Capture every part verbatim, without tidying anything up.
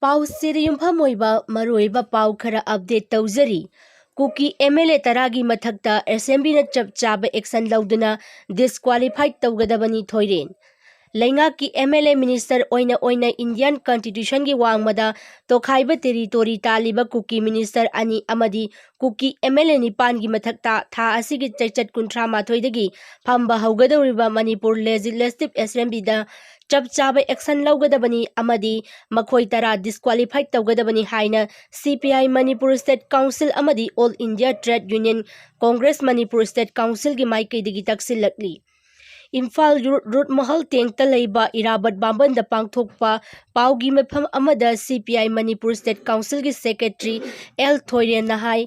ꯄꯥꯎꯁꯤꯗ ꯌꯨꯝꯐꯝ ꯑꯣꯏꯕ ꯃꯔꯨꯑꯣꯏꯕ ꯄꯥꯎ ꯈꯔ ꯑꯞꯗꯦꯠ ꯇꯧꯖꯔꯤ꯫ ꯀꯨꯀꯤ ꯑꯦꯝ ꯑꯦꯜ ꯑꯦ ꯇꯔꯥꯒꯤ ꯃꯊꯛꯇ ꯑꯦꯁꯦꯝꯕ꯭ꯂꯤꯅ ꯆꯞ ꯆꯥꯕ ꯑꯦꯛꯁꯟ ꯂꯧꯗꯨꯅ ꯗꯤꯁꯀ꯭ꯋꯥꯂꯤꯐꯥꯏ ꯇꯧꯒꯗꯕꯅꯤ ꯊꯣꯏꯔꯦꯟ꯫ ꯂꯩꯉꯥꯛꯀꯤ ꯑꯦꯝ ꯑꯦꯜ ꯑꯦ ꯃꯤꯅꯤꯁꯇꯔ ꯑꯣꯏꯅ ꯑꯣꯏꯅ ꯏꯟꯗꯤꯌꯥꯟ ꯀꯟꯁꯇꯤꯇ꯭ꯌꯨꯁꯟꯒꯤ ꯋꯥꯡꯃꯗ ꯇꯣꯈꯥꯏꯕ ꯇꯦꯔꯤꯇꯣꯔꯤ ꯇꯥꯜꯂꯤꯕ ꯀꯨꯀꯤ ꯃꯤꯅꯤꯁꯇꯔ ꯑꯅꯤ ꯑꯃꯗꯤ ꯀꯨꯀꯤ ꯑꯦꯝ ꯑꯦꯜ ꯑꯦ ꯅꯤꯄꯥꯟꯒꯤ ꯃꯊꯛꯇ ꯊꯥ ꯑꯁꯤꯒꯤ ꯆꯩꯆꯠ ꯀꯨꯟꯊ꯭ꯔꯥ ꯃꯥꯊꯣꯏꯗꯒꯤ ꯐꯝꯕ ꯍꯧꯒꯗꯧꯔꯤꯕ ꯃꯅꯤꯄꯨꯔ ꯂꯦꯖꯤꯁꯂꯦꯇꯤꯚ ꯑꯦꯁꯦꯝꯕ꯭ꯂꯤꯗ ꯆꯞ ꯆꯥꯕ ꯑꯦꯛꯁꯟ ꯂꯧꯒꯗꯕꯅꯤ ꯑꯃꯗꯤ ꯃꯈꯣꯏ ꯇꯔꯥ ꯗꯤꯁꯀ꯭ꯋꯥꯂꯤꯐꯥꯏ ꯇꯧꯒꯗꯕꯅꯤ ꯍꯥꯏꯅ C P I Manipur state council ꯑꯃꯗꯤ all India trade union congress Manipur state ꯀꯥꯎꯟꯁꯤꯜꯒꯤ ꯃꯥꯏꯀꯩꯗꯒꯤ ꯇꯛꯁꯤꯜꯂꯛꯂꯤ꯫ ꯏꯝꯐꯥꯜ ꯔꯨ-, ꯔꯨꯠ ꯃꯍꯜ ꯇꯦꯡꯇ ꯂꯩꯕ ꯏꯔꯥꯕꯠ ꯕꯥꯝꯕꯟꯗ ꯄꯥꯡꯊꯣꯛꯄ ꯄꯥꯎꯒꯤ ꯃꯤꯐꯝ ꯑꯃꯗ C P I Manipur state ꯀꯥꯎꯟꯁꯤꯜꯒꯤ ꯁꯦꯀ꯭ꯔꯦꯇꯔꯤ ꯑꯦꯜ ꯊꯣꯏꯔꯦꯟꯅ ꯍꯥꯏ,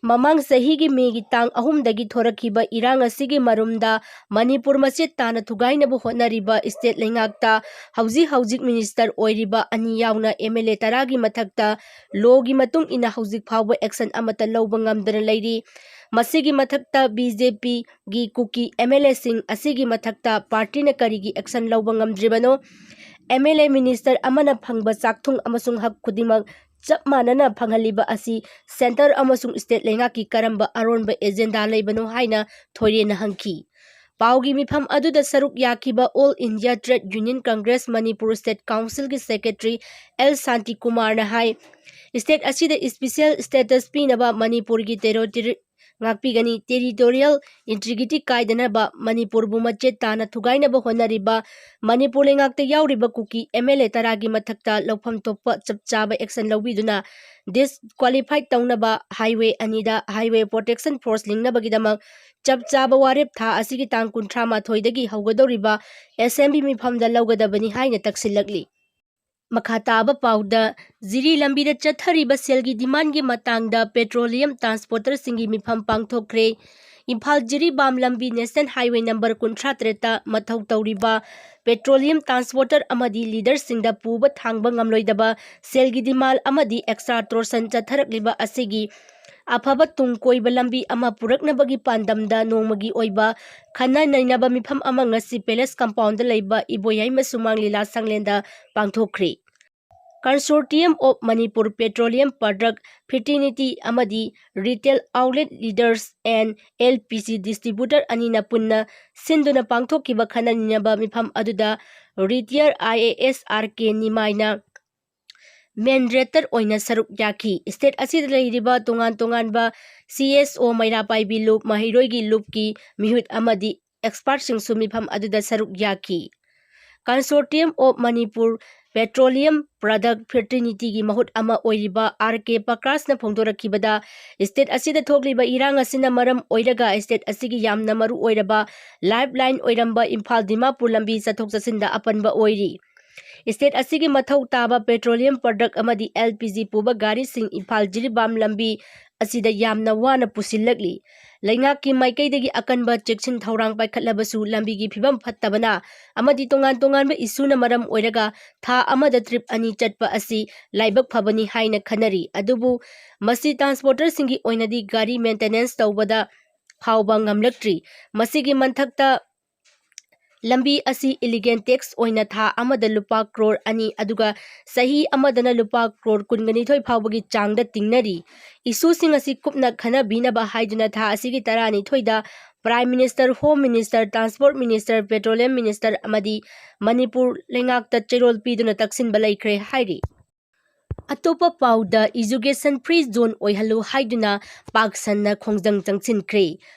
ꯃꯃꯥꯡ ꯆꯍꯤꯒꯤ ꯃꯦꯒꯤ ꯇꯥꯡ ꯑꯍꯨꯝꯗꯒꯤ ꯊꯣꯔꯛꯈꯤꯕ ꯏꯔꯥꯡ ꯑꯁꯤꯒꯤ ꯃꯔꯨꯝꯗ ꯃꯅꯤꯄꯨꯔ ꯃꯆꯦꯠ ꯇꯥꯅ ꯊꯨꯒꯥꯏꯅꯕ ꯍꯣꯠꯅꯔꯤꯕ ꯁ꯭ꯇꯦꯠ ꯂꯩꯉꯥꯛꯇ ꯍꯧꯖꯤꯛ ꯍꯧꯖꯤꯛ ꯃꯤꯅꯤꯁꯇꯔ ꯑꯣꯏꯔꯤꯕ ꯑꯅꯤ ꯌꯥꯎꯅ ꯑꯦꯝ ꯑꯦꯜ ꯑꯦ ꯇꯔꯥꯒꯤ ꯃꯊꯛꯇ ꯂꯣꯒꯤ ꯃꯇꯨꯡ ꯏꯟꯅ ꯍꯧꯖꯤꯛ ꯐꯥꯎꯕ ꯑꯦꯛꯁꯟ ꯑꯃꯠꯇ ꯂꯧꯕ ꯉꯝꯗꯅ ꯂꯩꯔꯤ꯫ ꯃꯁꯤꯒꯤ ꯃꯊꯛꯇ ꯕꯤ ꯖꯦ ꯄꯤꯒꯤ ꯀꯨꯀꯤ ꯑꯦꯝ ꯑꯦꯜ ꯑꯦꯁꯤꯡ ꯑꯁꯤꯒꯤ ꯃꯊꯛꯇ ꯄꯥꯔꯇꯤꯅ ꯀꯔꯤꯒꯤ ꯑꯦꯛꯁꯟ ꯂꯧꯕ ꯉꯝꯗ꯭ꯔꯤꯕꯅꯣ? ꯑꯦꯝ ꯑꯦꯜ ꯑꯦ ꯃꯤꯅꯤꯁꯇꯔ ꯑꯃꯅ ꯐꯪꯕ ꯆꯥꯛꯊꯨꯡ ꯑꯃꯁꯨꯡ ꯍꯛ ꯈꯨꯗꯤꯡꯃꯛ ꯆꯞ ꯃꯥꯟꯅꯅ ꯐꯪꯍꯜꯂꯤꯕ ꯑꯁꯤ ꯁꯦꯟꯇꯔ ꯑꯃꯁꯨꯡ ꯁ꯭ꯇꯦꯠ ꯂꯩꯉꯥꯛꯀꯤ ꯀꯔꯝꯕ ꯑꯔꯣꯟꯕ ꯑꯦꯖꯦꯟꯗꯥ ꯂꯩꯕꯅꯣ ꯍꯥꯏꯅ ꯊꯣꯏꯔꯦꯟꯅ ꯍꯪꯈꯤ꯫ ꯄꯥꯎꯒꯤ ꯃꯤꯐꯝ ꯑꯗꯨꯗ ꯁꯔꯨꯛ ꯌꯥꯈꯤꯕ all India trade union congress Manipur state ꯀꯥꯎꯟꯁꯤꯜꯒꯤ ꯁꯦꯀ꯭ꯔꯦꯇꯔꯤ ꯑꯦꯜ ꯁꯥꯟꯇꯤꯀꯨꯃꯥꯔꯅ ꯍꯥꯏ, ꯁ꯭ꯇꯦꯠ ꯑꯁꯤꯗ ꯏꯁꯄꯤꯁꯦꯜ ꯁ꯭ꯇꯦꯇꯁ ꯄꯤꯅꯕ ꯃꯅꯤꯄꯨꯔꯒꯤ ꯇꯦꯔꯣꯇꯔꯤ ꯉꯥꯛꯄꯤꯒꯅꯤ꯫ ꯇꯦꯔꯤꯇꯣꯔꯤꯌꯦꯜ ꯏꯟꯇꯤꯒ꯭ꯔꯤꯇꯤ ꯀꯥꯏꯗꯅꯕ, ꯃꯅꯤꯄꯨꯔꯕꯨ ꯃꯆꯦꯠ ꯇꯥꯅ ꯊꯨꯒꯥꯏꯅꯕ ꯍꯣꯠꯅꯔꯤꯕ ꯃꯅꯤꯄꯨꯔ ꯂꯩꯉꯥꯛꯇ ꯌꯥꯎꯔꯤꯕ ꯀꯨꯀꯤ ꯑꯦꯝ ꯑꯦꯜ ꯑꯦ ꯇꯔꯥꯒꯤ ꯃꯊꯛꯇ ꯂꯧꯐꯝ ꯊꯣꯛꯄ ꯆꯞ ꯆꯥꯕ ꯑꯦꯛꯁꯟ ꯂꯧꯕꯤꯗꯨꯅ ꯗꯤꯁꯀ꯭ꯋꯥꯂꯤꯐꯥꯏ ꯇꯧꯅꯕ ꯍꯥꯏꯋꯦ ꯑꯅꯤꯗ ꯍꯥꯏꯋꯦ ꯄ꯭ꯔꯣꯇꯦꯛꯁꯟ ꯐꯣꯔꯁ ꯂꯤꯡꯅꯕꯒꯤꯗꯃꯛ ꯆꯞ ꯆꯥꯕ ꯋꯥꯔꯦꯞ ꯊꯥ ꯑꯁꯤꯒꯤ ꯇꯥꯡ ꯀꯨꯟꯊ꯭ꯔꯥ ꯃꯥꯊꯣꯏꯗꯒꯤ ꯍꯧꯒꯗꯧꯔꯤꯕ ꯑꯦꯁꯦꯝꯕ꯭ꯂꯤ ꯃꯤꯐꯝꯗ ꯂꯧꯒꯗꯕꯅꯤ ꯍꯥꯏꯅ ꯇꯛꯁꯤꯜꯂꯛꯂꯤ꯫ ꯃꯈꯥ ꯇꯥꯕ ꯄꯥꯎꯗ, ꯖꯤꯔꯤ ꯂꯝꯕꯤꯗ ꯆꯠꯊꯔꯤꯕ ꯁꯦꯜꯒꯤ ꯗꯤꯃꯥꯟꯒꯤ ꯃꯇꯥꯡꯗ ꯄꯦꯇ꯭ꯔꯣꯂꯤꯌꯝ ꯇ꯭ꯔꯥꯟꯁꯄꯣꯔꯇꯔꯁꯤꯡꯒꯤ ꯃꯤꯐꯝ ꯄꯥꯡꯊꯣꯛꯈ꯭ꯔꯦ꯫ ꯏꯝꯐꯥꯜ ꯖꯤꯔꯤꯕꯥꯝ ꯂꯝꯕꯤ ꯅꯦꯁꯅꯦꯜ ꯍꯥꯏꯋꯦ ꯅꯝꯕꯔ ꯀꯨꯟꯊ꯭ꯔꯥ ꯇꯔꯦꯠꯇ ꯃꯊꯧ ꯇꯧꯔꯤꯕ ꯄꯦꯇ꯭ꯔꯣꯂꯤꯌꯝ ꯇ꯭ꯔꯥꯟꯁꯄꯣꯔꯇꯔ ꯑꯃꯗꯤ ꯂꯤꯗꯔꯁꯤꯡꯗ ꯄꯨꯕ ꯊꯥꯡꯕ ꯉꯝꯂꯣꯏꯗꯕ ꯁꯦꯜꯒꯤ ꯗꯤꯃꯥꯟ ꯑꯃꯗꯤ ꯑꯦꯛꯁꯇ꯭ꯔꯥ ꯇꯣꯔꯁꯟ ꯆꯠꯊꯔꯛꯂꯤꯕ ꯑꯁꯤꯒꯤ ꯑꯐꯕ ꯇꯨꯡ ꯀꯣꯏꯕ ꯂꯝꯕꯤ ꯑꯃ ꯄꯨꯔꯛꯅꯕꯒꯤ ꯄꯥꯟꯗꯝꯗ ꯅꯣꯡꯃꯒꯤ ꯑꯣꯏꯕ ꯈꯟꯅ ꯅꯩꯅꯕ ꯃꯤꯐꯝ ꯑꯃ ꯉꯁꯤ ꯄꯦꯂꯦꯁ ꯀꯝꯄꯥꯎꯟꯗ ꯂꯩꯕ ꯏꯕꯣꯌꯥꯏꯃ ꯁꯨꯃꯥꯡ ꯂꯤꯂꯥ ꯁꯪꯂꯦꯟꯗ ꯄꯥꯡꯊꯣꯛꯈ꯭ꯔꯤ꯫ Consortium of Manipur Petroleum Product Fraternity ꯑꯃꯗꯤ Retail Outlet Leaders and L P G Distributor ꯑꯅꯤꯅ ꯄꯨꯟꯅ ꯁꯤꯟꯗꯨꯅ ꯄꯥꯡꯊꯣꯛꯈꯤꯕ ꯈꯟꯅ ꯅꯩꯅꯕ ꯃꯤꯐꯝ ꯑꯗꯨꯗ retire I A S R K ꯅꯤꯃꯥꯏꯅ ꯃꯦꯟꯔꯦꯇꯔ ꯑꯣꯏꯅ ꯁꯔꯨꯛ ꯌꯥꯈꯤ꯫ State ꯑꯁꯤꯗ ꯂꯩꯔꯤꯕ ꯇꯣꯉꯥꯟ ꯇꯣꯉꯥꯟꯕ C S O, ꯃꯩꯔꯥ ꯄꯥꯏꯕꯤ ꯂꯨꯞ, ꯃꯍꯩꯔꯣꯏꯒꯤ ꯂꯨꯞꯀꯤ ꯃꯤꯍꯨꯠ ꯑꯃꯗꯤ expertꯁꯤꯡꯁꯨ ꯃꯤꯐꯝ ꯑꯗꯨꯗ ꯁꯔꯨꯛ ꯌꯥꯈꯤ꯫ Consortium of Manipur Petroleum Product Fraternityꯒꯤ ꯃꯍꯨꯠ ꯑꯃ ꯑꯣꯏꯔꯤꯕ R K ꯄ꯭ꯔꯀꯥꯁꯅ ꯐꯣꯡꯗꯣꯔꯛꯈꯤꯕꯗ, state ꯑꯁꯤꯗ ꯊꯣꯛꯂꯤꯕ ꯏꯔꯥꯡ ꯑꯁꯤꯅ ꯃꯔꯝ ꯑꯣꯏꯔꯒ state ꯑꯁꯤꯒꯤ ꯌꯥꯝꯅ ꯃꯔꯨ ꯑꯣꯏꯔꯕ lifeline ꯑꯣꯏꯔꯝꯕ ꯏꯝꯐꯥꯜ ꯗꯤꯃꯥꯄꯨꯔ ꯂꯝꯕꯤ ꯆꯠꯊꯣꯛ ꯆꯠꯁꯤꯟꯗ ꯑꯄꯟꯕ ꯑꯣꯏꯔꯤ꯫ State ꯑꯁꯤꯒꯤ ꯃꯊꯧ ꯇꯥꯕ petroleum product ꯑꯃꯗꯤ L P G ꯄꯨꯕ ꯒꯥꯔꯤꯁꯤꯡ ꯏꯝꯐꯥꯜ ꯖꯤꯔꯤꯕꯥꯝ ꯂꯝꯕꯤ ꯑꯁꯤꯗ ꯌꯥꯝꯅ ꯋꯥꯅ ꯄꯨꯁꯤꯜꯂꯛꯂꯤ꯫ ꯂꯩꯉꯥꯛꯀꯤ ꯃꯥꯏꯀꯩꯗꯒꯤ ꯑꯀꯟꯕ ꯆꯦꯛꯁꯤꯟ ꯊꯧꯔꯥꯡ ꯄꯥꯏꯈꯠꯂꯕꯁꯨ ꯂꯝꯕꯤꯒꯤ ꯐꯤꯕꯝ ꯐꯠꯇꯕꯅ ꯑꯃꯗꯤ ꯇꯣꯉꯥꯟ ꯇꯣꯉꯥꯟꯕ issueꯅ ꯃꯔꯝ ꯑꯣꯏꯔꯒ ꯊꯥ ꯑꯃꯗ trip ꯑꯅꯤ ꯆꯠꯄ ꯑꯁꯤ ꯂꯥꯏꯕꯛ ꯐꯕꯅꯤ ꯍꯥꯏꯅ ꯈꯟꯅꯔꯤ꯫ ꯑꯗꯨꯕꯨ ꯃꯁꯤ transporterꯁꯤꯡꯒꯤ ꯑꯣꯏꯅꯗꯤ ꯒꯥꯔꯤ maintenance ꯇꯧꯕꯗ ꯐꯥꯎꯕ ꯉꯝꯂꯛꯇ꯭ꯔꯤ꯫ ꯃꯁꯤꯒꯤ ꯃꯊꯛꯇ ꯂꯝꯕꯤ ꯑꯁꯤ illegal tax ꯑꯣꯏꯅ ꯊꯥ ꯑꯃꯗ ꯂꯨꯄꯥ ꯀ꯭ꯔꯣꯔ ꯑꯅꯤ ꯑꯗꯨꯒ ꯆꯍꯤ ꯑꯃꯗꯅ ꯂꯨꯄꯥ ꯀ꯭ꯔꯣꯔ ꯀꯨꯟꯒ ꯅꯤꯊꯣꯏ ꯐꯥꯎꯕꯒꯤ ꯆꯥꯡꯗ ꯇꯤꯡꯅꯔꯤ꯫ Issueꯁꯤꯡ ꯑꯁꯤ ꯀꯨꯞꯅ ꯈꯟꯅꯕꯤꯅꯕ ꯍꯥꯏꯗꯨꯅ ꯊꯥ ꯑꯁꯤꯒꯤ ꯇꯔꯥꯅꯤꯊꯣꯏꯗ Prime Minister, Home Minister, Transport Minister, Petroleum Minister ꯑꯃꯗꯤ ꯃꯅꯤꯄꯨꯔ ꯂꯩꯉꯥꯛꯇ ꯆꯦꯔꯣꯜ ꯄꯤꯗꯨꯅ ꯇꯛꯁꯤꯟꯕ ꯂꯩꯈ꯭ꯔꯦ ꯍꯥꯏꯔꯤ꯫ ꯑꯇꯣꯞꯄ ꯄꯥꯎꯗ, education free zone ꯑꯣꯏꯍꯜꯂꯨ ꯍꯥꯏꯗꯨꯅ ꯄꯥꯛ ꯁꯟꯅ ꯈꯣꯡꯖꯪ ꯆꯪꯁꯤꯟꯈ꯭ꯔꯦ꯫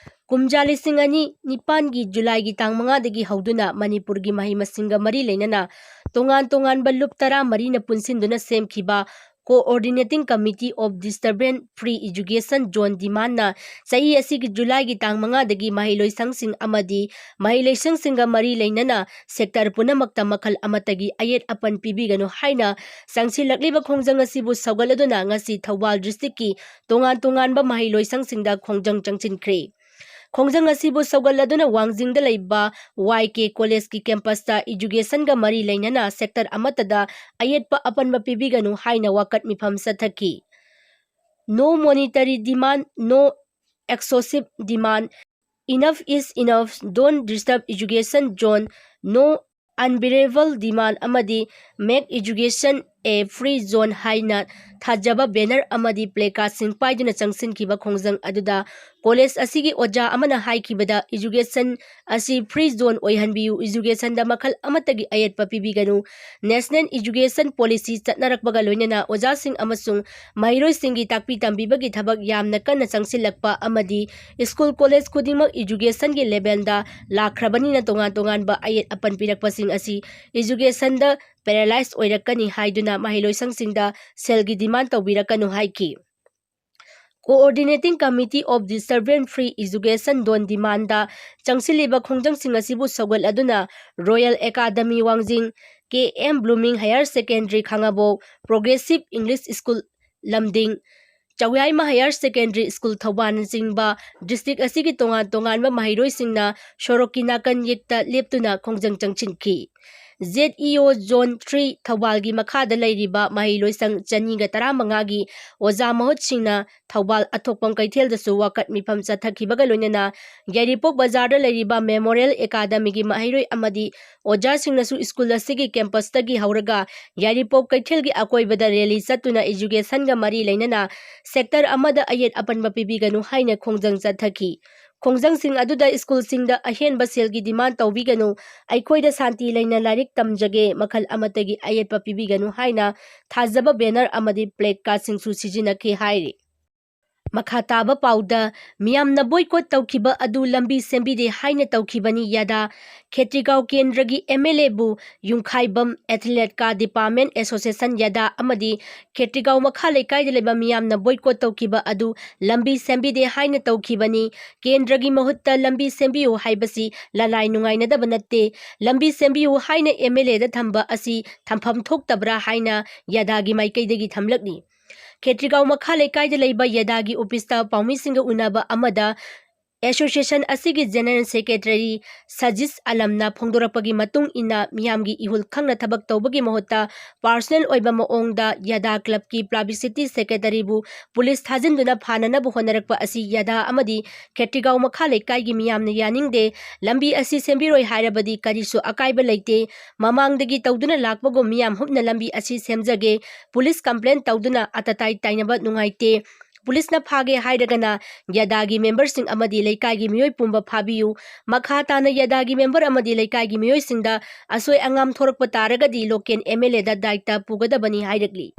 ꯀꯨꯝꯖꯥ ꯂꯤꯁꯤꯡ ꯑꯅꯤ ꯅꯤꯄꯥꯟꯒꯤ ꯖꯨꯂꯥꯏꯒꯤ ꯇꯥꯡ ꯃꯉꯥꯗꯒꯤ ꯍꯧꯗꯨꯅ ꯃꯅꯤꯄꯨꯔꯒꯤ ꯃꯍꯩ ꯃꯁꯤꯡꯒ ꯃꯔꯤ ꯂꯩꯅꯅ ꯇꯣꯉꯥꯟ ꯇꯣꯉꯥꯟꯕ ꯂꯨꯞ ꯇꯔꯥꯃꯔꯤꯅ ꯄꯨꯟꯁꯤꯟꯗꯨꯅ ꯁꯦꯝꯈꯤꯕ Coordinating Committee of Disturbance Free Education Zone demandꯅ ꯆꯍꯤ ꯑꯁꯤꯒꯤ ꯖꯨꯂꯥꯏꯒꯤ ꯇꯥꯡ ꯃꯉꯥꯗꯒꯤ ꯃꯍꯩꯂꯣꯏꯁꯪꯁꯤꯡ ꯑꯃꯗꯤ ꯃꯍꯩꯂꯣꯏꯁꯪꯁꯤꯡꯒ ꯃꯔꯤ ꯂꯩꯅꯅ sector ꯄꯨꯝꯅꯃꯛꯇ ꯃꯈꯜ ꯑꯃꯠꯇꯒꯤ ꯑꯌꯦꯠ ꯑꯄꯟ ꯄꯤꯕꯤꯒꯅꯨ ꯍꯥꯏꯅ ꯆꯪꯁꯤꯜꯂꯛꯂꯤꯕ ꯈꯣꯡꯖꯪ ꯑꯁꯤꯕꯨ ꯁꯧꯒꯠꯂꯗꯨꯅ ꯉꯁꯤ ꯊꯧꯕꯥꯜ districtꯀꯤ ꯇꯣꯉꯥꯟ ꯇꯣꯉꯥꯟꯕ ꯃꯍꯩꯂꯣꯏꯁꯪꯁꯤꯡꯗ ꯈꯣꯡꯖꯪ ꯆꯪꯁꯤꯟꯈ꯭ꯔꯦ꯫ ꯈꯣꯡꯖꯪ ꯑꯁꯤꯕꯨ ꯁꯧꯒꯠꯂꯗꯨꯅ ꯋꯥꯡꯖꯤꯡꯗ ꯂꯩꯕ Y K Collegeꯀꯤ campusꯇ educationꯒ ꯃꯔꯤ ꯂꯩꯅꯅ sector ꯑꯃꯠꯇꯗ ꯑꯌꯦꯠꯄ ꯑꯄꯟꯕ ꯄꯤꯕꯤꯒꯅꯨ ꯍꯥꯏꯅ ꯋꯥꯀꯠ ꯃꯤꯐꯝ ꯆꯠꯊꯈꯤ꯫ No monetary demand, no excessive demand, enough is enough, don't disturb education zone, no unbearable demand ꯑꯃꯗꯤ make education a free zone" ꯍꯥꯏꯅ ꯊꯥꯖꯕ banner ꯑꯃꯗꯤ placardꯁꯤꯡ ꯄꯥꯏꯗꯨꯅ ꯆꯪꯁꯤꯟꯈꯤꯕ ꯈꯣꯡꯖꯪ ꯑꯗꯨꯗ ꯀꯣꯂꯦꯖ ꯑꯁꯤꯒꯤ ꯑꯣꯖꯥ ꯑꯃꯅ ꯍꯥꯏꯈꯤꯕꯗ, education ꯑꯁꯤ free zone ꯑꯣꯏꯍꯟꯕꯤꯌꯨ, educationꯗ ꯃꯈꯜ ꯑꯃꯠꯇꯒꯤ ꯑꯌꯦꯠꯄ ꯄꯤꯕꯤꯒꯅꯨ, National Education Policy ꯆꯠꯅꯔꯛꯄꯒ ꯂꯣꯏꯅꯅ ꯑꯣꯖꯥꯁꯤꯡ ꯑꯃꯁꯨꯡ ꯃꯍꯩꯔꯣꯏꯁꯤꯡꯒꯤ ꯇꯥꯛꯄꯤ ꯇꯝꯕꯤꯕꯒꯤ ꯊꯕꯛ ꯌꯥꯝꯅ ꯀꯟꯅ ꯆꯪꯁꯤꯜꯂꯛꯄ ꯑꯃꯗꯤ school college ꯈꯨꯗꯤꯡꯃꯛ educationꯒꯤ levelꯗ ꯂꯥꯛꯈ꯭ꯔꯕꯅꯤꯅ, ꯇꯣꯉꯥꯟ ꯇꯣꯉꯥꯟꯕ ꯑꯌꯦꯠ ꯑꯄꯟ ꯄꯤꯔꯛꯄꯁꯤꯡ ꯑꯁꯤ educationꯗ paralyze ꯑꯣꯏꯔꯛꯀꯅꯤ ꯍꯥꯏꯗꯨꯅ ꯃꯍꯩꯂꯣꯏꯁꯪꯁꯤꯡꯗ ꯁꯦꯜꯒꯤ demand ꯇꯧꯕꯤꯔꯛꯀꯅꯨ ꯍꯥꯏꯈꯤ꯫ Coordinating Committee of Disturbance Free Education ꯗꯣꯟ ꯗꯤꯃꯥꯟꯗ ꯆꯪꯁꯤꯜꯂꯤꯕ ꯈꯣꯡꯖꯪꯁꯤꯡ ꯑꯁꯤꯕꯨ ꯁꯧꯒꯠꯂꯗꯨꯅ Royal Academy Wangjing, K M blooming Higher Secondary Khangabok, Progressive English School Lamding, Chaoyaima Higher Secondary School ꯊꯧꯕꯥꯜꯅꯆꯤꯡꯕ district ꯑꯁꯤꯒꯤ ꯇꯣꯉꯥꯟ ꯇꯣꯉꯥꯟꯕ ꯃꯍꯩꯔꯣꯏꯁꯤꯡꯅ ꯁꯣꯔꯣꯛꯀꯤ ꯅꯥꯀꯟ ꯌꯦꯠꯇ ꯂꯦꯞꯇꯨꯅ ꯈꯣꯡꯖꯪ ꯆꯪꯁꯤꯟꯈꯤ꯫ ZEO Zone three ꯊꯧꯕꯥꯜꯒꯤ ꯃꯈꯥꯗ ꯂꯩꯔꯤꯕ ꯃꯍꯩꯂꯣꯏꯁꯪ ꯆꯅꯤꯒ ꯇꯔꯥꯃꯉꯥꯒꯤ ꯑꯣꯖꯥ ꯃꯍꯨꯠꯁꯤꯡꯅ ꯊꯧꯕꯥꯜ ꯑꯊꯣꯛꯄꯝ ꯀꯩꯊꯦꯜꯗꯁꯨ ꯋꯥꯀꯠ ꯃꯤꯐꯝ ꯆꯠꯊꯈꯤꯕꯒ ꯂꯣꯏꯅꯅ ꯌꯥꯏꯔꯤꯄꯣꯛ ꯕꯖꯥꯔꯗ ꯂꯩꯔꯤꯕ Memorial Academyꯒꯤ ꯃꯍꯩꯔꯣꯏ ꯑꯃꯗꯤ ꯑꯣꯖꯥꯁꯤꯡꯅꯁꯨ school ꯑꯁꯤꯒꯤ campusꯇꯒꯤ ꯍꯧꯔꯒ ꯌꯥꯏꯔꯤꯄꯣꯛ ꯀꯩꯊꯦꯜꯒꯤ ꯑꯀꯣꯏꯕꯗ rally ꯆꯠꯇꯨꯅ educationꯒ ꯃꯔꯤ ꯂꯩꯅꯅ sector ꯑꯃꯗ ꯑꯌꯦꯠ ꯑꯄꯟꯕ ꯄꯤꯕꯤꯒꯅꯨ ꯍꯥꯏꯅ ꯈꯣꯡꯖꯪ ꯆꯠꯊꯈꯤ꯫ ꯈꯣꯡꯖꯪꯁꯤꯡ ꯑꯗꯨꯗ schoolꯁꯤꯡꯗ ꯑꯍꯦꯟꯕ ꯁꯦꯜꯒꯤ demand ꯇꯧꯕꯤꯒꯅꯨ, ꯑꯩꯈꯣꯏꯗ ꯁꯥꯟꯇꯤ ꯂꯩꯅ ꯂꯥꯏꯔꯤꯛ ꯇꯝꯖꯒꯦ, ꯃꯈꯜ ꯑꯃꯠꯇꯒꯤ ꯑꯌꯦꯠꯄ ꯄꯤꯕꯤꯒꯅꯨ ꯍꯥꯏꯅ ꯊꯥꯖꯕ banner ꯑꯃꯗꯤ placardꯁꯤꯡꯁꯨ ꯁꯤꯖꯤꯟꯅꯈꯤ ꯍꯥꯏꯔꯤ꯫ ꯃꯈꯥ ꯇꯥꯕ ꯄꯥꯎꯗ, ꯃꯤꯌꯥꯝꯅ boycott ꯇꯧꯈꯤꯕ ꯑꯗꯨ ꯂꯝꯕꯤ ꯁꯦꯝꯕꯤꯗꯦ ꯍꯥꯏꯅ ꯇꯧꯈꯤꯕꯅꯤ ꯌꯥꯗꯥ꯫ ꯈꯦꯇ꯭ꯔꯤꯒꯥꯎ ꯀꯦꯟꯗ꯭ꯔꯒꯤ MLAꯕꯨ ꯌꯨꯝꯈꯥꯏꯕꯝ ꯑꯦꯊꯂꯦꯠꯀꯥ ꯗꯤꯄꯥꯔꯠꯃꯦꯟ ꯑꯦꯁꯣꯁꯤꯌꯦꯁꯟ ꯌꯥꯗꯥ ꯑꯃꯗꯤ ꯈꯦꯇ꯭ꯔꯤꯒꯥꯎ ꯃꯈꯥ ꯂꯩꯀꯥꯏꯗ ꯂꯩꯕ ꯃꯤꯌꯥꯝꯅ boycott ꯇꯧꯈꯤꯕ ꯑꯗꯨ ꯂꯝꯕꯤ ꯁꯦꯝꯕꯤꯗꯦ ꯍꯥꯏꯅ ꯇꯧꯈꯤꯕꯅꯤ꯫ ꯀꯦꯟꯗ꯭ꯔꯒꯤ ꯃꯍꯨꯠꯇ ꯂꯝꯕꯤ ꯁꯦꯝꯕꯤꯌꯨ ꯍꯥꯏꯕꯁꯤ ꯂꯅꯥꯏ ꯅꯨꯡꯉꯥꯏꯅꯗꯕ ꯅꯠꯇꯦ꯫ ꯂꯝꯕꯤ ꯁꯦꯝꯕꯤꯌꯨ ꯍꯥꯏꯅ MLAꯗ ꯊꯝꯕ ꯑꯁꯤ ꯊꯝꯐꯝ ꯊꯣꯛꯇꯕ꯭ꯔꯥ ꯍꯥꯏꯅ ꯌꯥꯗꯥꯒꯤ ꯃꯥꯏꯀꯩꯗꯒꯤ ꯊꯝꯂꯛꯂꯤ꯫ ꯈꯦꯇ꯭ꯔꯤꯒꯥꯎ ꯃꯈꯥ ꯂꯩꯀꯥꯏꯗ ꯂꯩꯕ ꯌꯥꯗꯥꯒꯤ officeꯇ ꯄꯥꯎꯃꯤꯁꯤꯡꯒ ꯎꯅꯕ ꯑꯃꯗ ꯑꯦꯁꯣꯁꯤꯌꯦꯁꯟ ꯑꯁꯤꯒꯤ ꯖꯦꯅꯔꯦꯜ ꯁꯦꯀ꯭ꯔꯦꯇꯔꯤ ꯁꯖꯤꯁ ꯑꯂꯝꯅ ꯐꯣꯡꯗꯣꯔꯛꯄꯒꯤ ꯃꯇꯨꯡ ꯏꯟꯅ, ꯃꯤꯌꯥꯝꯒꯤ ꯏꯍꯨꯜ ꯈꯪꯅ ꯊꯕꯛ ꯇꯧꯕꯒꯤ ꯃꯍꯨꯠꯇ ꯄꯥꯔꯁꯣꯅꯦꯜ ꯑꯣꯏꯕ ꯃꯑꯣꯡꯗ ꯌꯥꯗꯥ ꯀ꯭ꯂꯕꯀꯤ ꯄꯕ꯭ꯂꯤꯁꯤꯇꯤ ꯁꯦꯀ꯭ꯔꯦꯇꯔꯤꯕꯨ ꯄꯨꯂꯤꯁ ꯊꯥꯖꯤꯟꯗꯨꯅ ꯐꯥꯅꯅꯕ ꯍꯣꯠꯅꯔꯛꯄ ꯑꯁꯤ ꯌꯥꯗꯥ ꯑꯃꯗꯤ ꯈꯦꯇ꯭ꯔꯤꯒꯥꯎ ꯃꯈꯥ ꯂꯩꯀꯥꯏꯒꯤ ꯃꯤꯌꯥꯝꯅ ꯌꯥꯅꯤꯡꯗꯦ꯫ ꯂꯝꯕꯤ ꯑꯁꯤ ꯁꯦꯝꯕꯤꯔꯣꯏ ꯍꯥꯏꯔꯕꯗꯤ ꯀꯔꯤꯁꯨ ꯑꯀꯥꯏꯕ ꯂꯩꯇꯦ꯫ ꯃꯃꯥꯡꯗꯒꯤ ꯇꯧꯗꯨꯅ ꯂꯥꯛꯄꯒꯨꯝ ꯃꯤꯌꯥꯝ ꯍꯨꯞꯅ ꯂꯝꯕꯤ ꯑꯁꯤ ꯁꯦꯝꯖꯒꯦ꯫ ꯄꯨꯂꯤꯁ ꯀꯝꯄ꯭ꯂꯦꯟ ꯇꯧꯗꯨꯅ ꯑꯇꯇꯥꯏ ꯇꯥꯏꯅꯕ ꯅꯨꯡꯉꯥꯏꯇꯦ꯫ ꯄꯨꯂꯤꯁꯅ ꯐꯥꯒꯦ ꯍꯥꯏꯔꯒꯅ ꯌꯥꯗꯥꯒꯤ ꯃꯦꯝꯕꯔꯁꯤꯡ ꯑꯃꯗꯤ ꯂꯩꯀꯥꯏꯒꯤ ꯃꯤꯑꯣꯏ ꯄꯨꯝꯕ ꯐꯥꯕꯤꯌꯨ꯫ ꯃꯈꯥ ꯇꯥꯅ ꯌꯥꯗꯥꯒꯤ ꯃꯦꯝꯕꯔ ꯑꯃꯗꯤ ꯂꯩꯀꯥꯏꯒꯤ ꯃꯤꯑꯣꯏꯁꯤꯡꯗ ꯑꯁꯣꯏ ꯑꯉꯥꯝ ꯊꯣꯔꯛꯄ ꯇꯥꯔꯒꯗꯤ ꯂꯣꯀꯦꯜ ꯑꯦꯝ ꯑꯦꯜ ꯑꯦꯗ ꯗꯥꯏꯇ ꯄꯨꯒꯗꯕꯅꯤ ꯍꯥꯏꯔꯛꯂꯤ꯫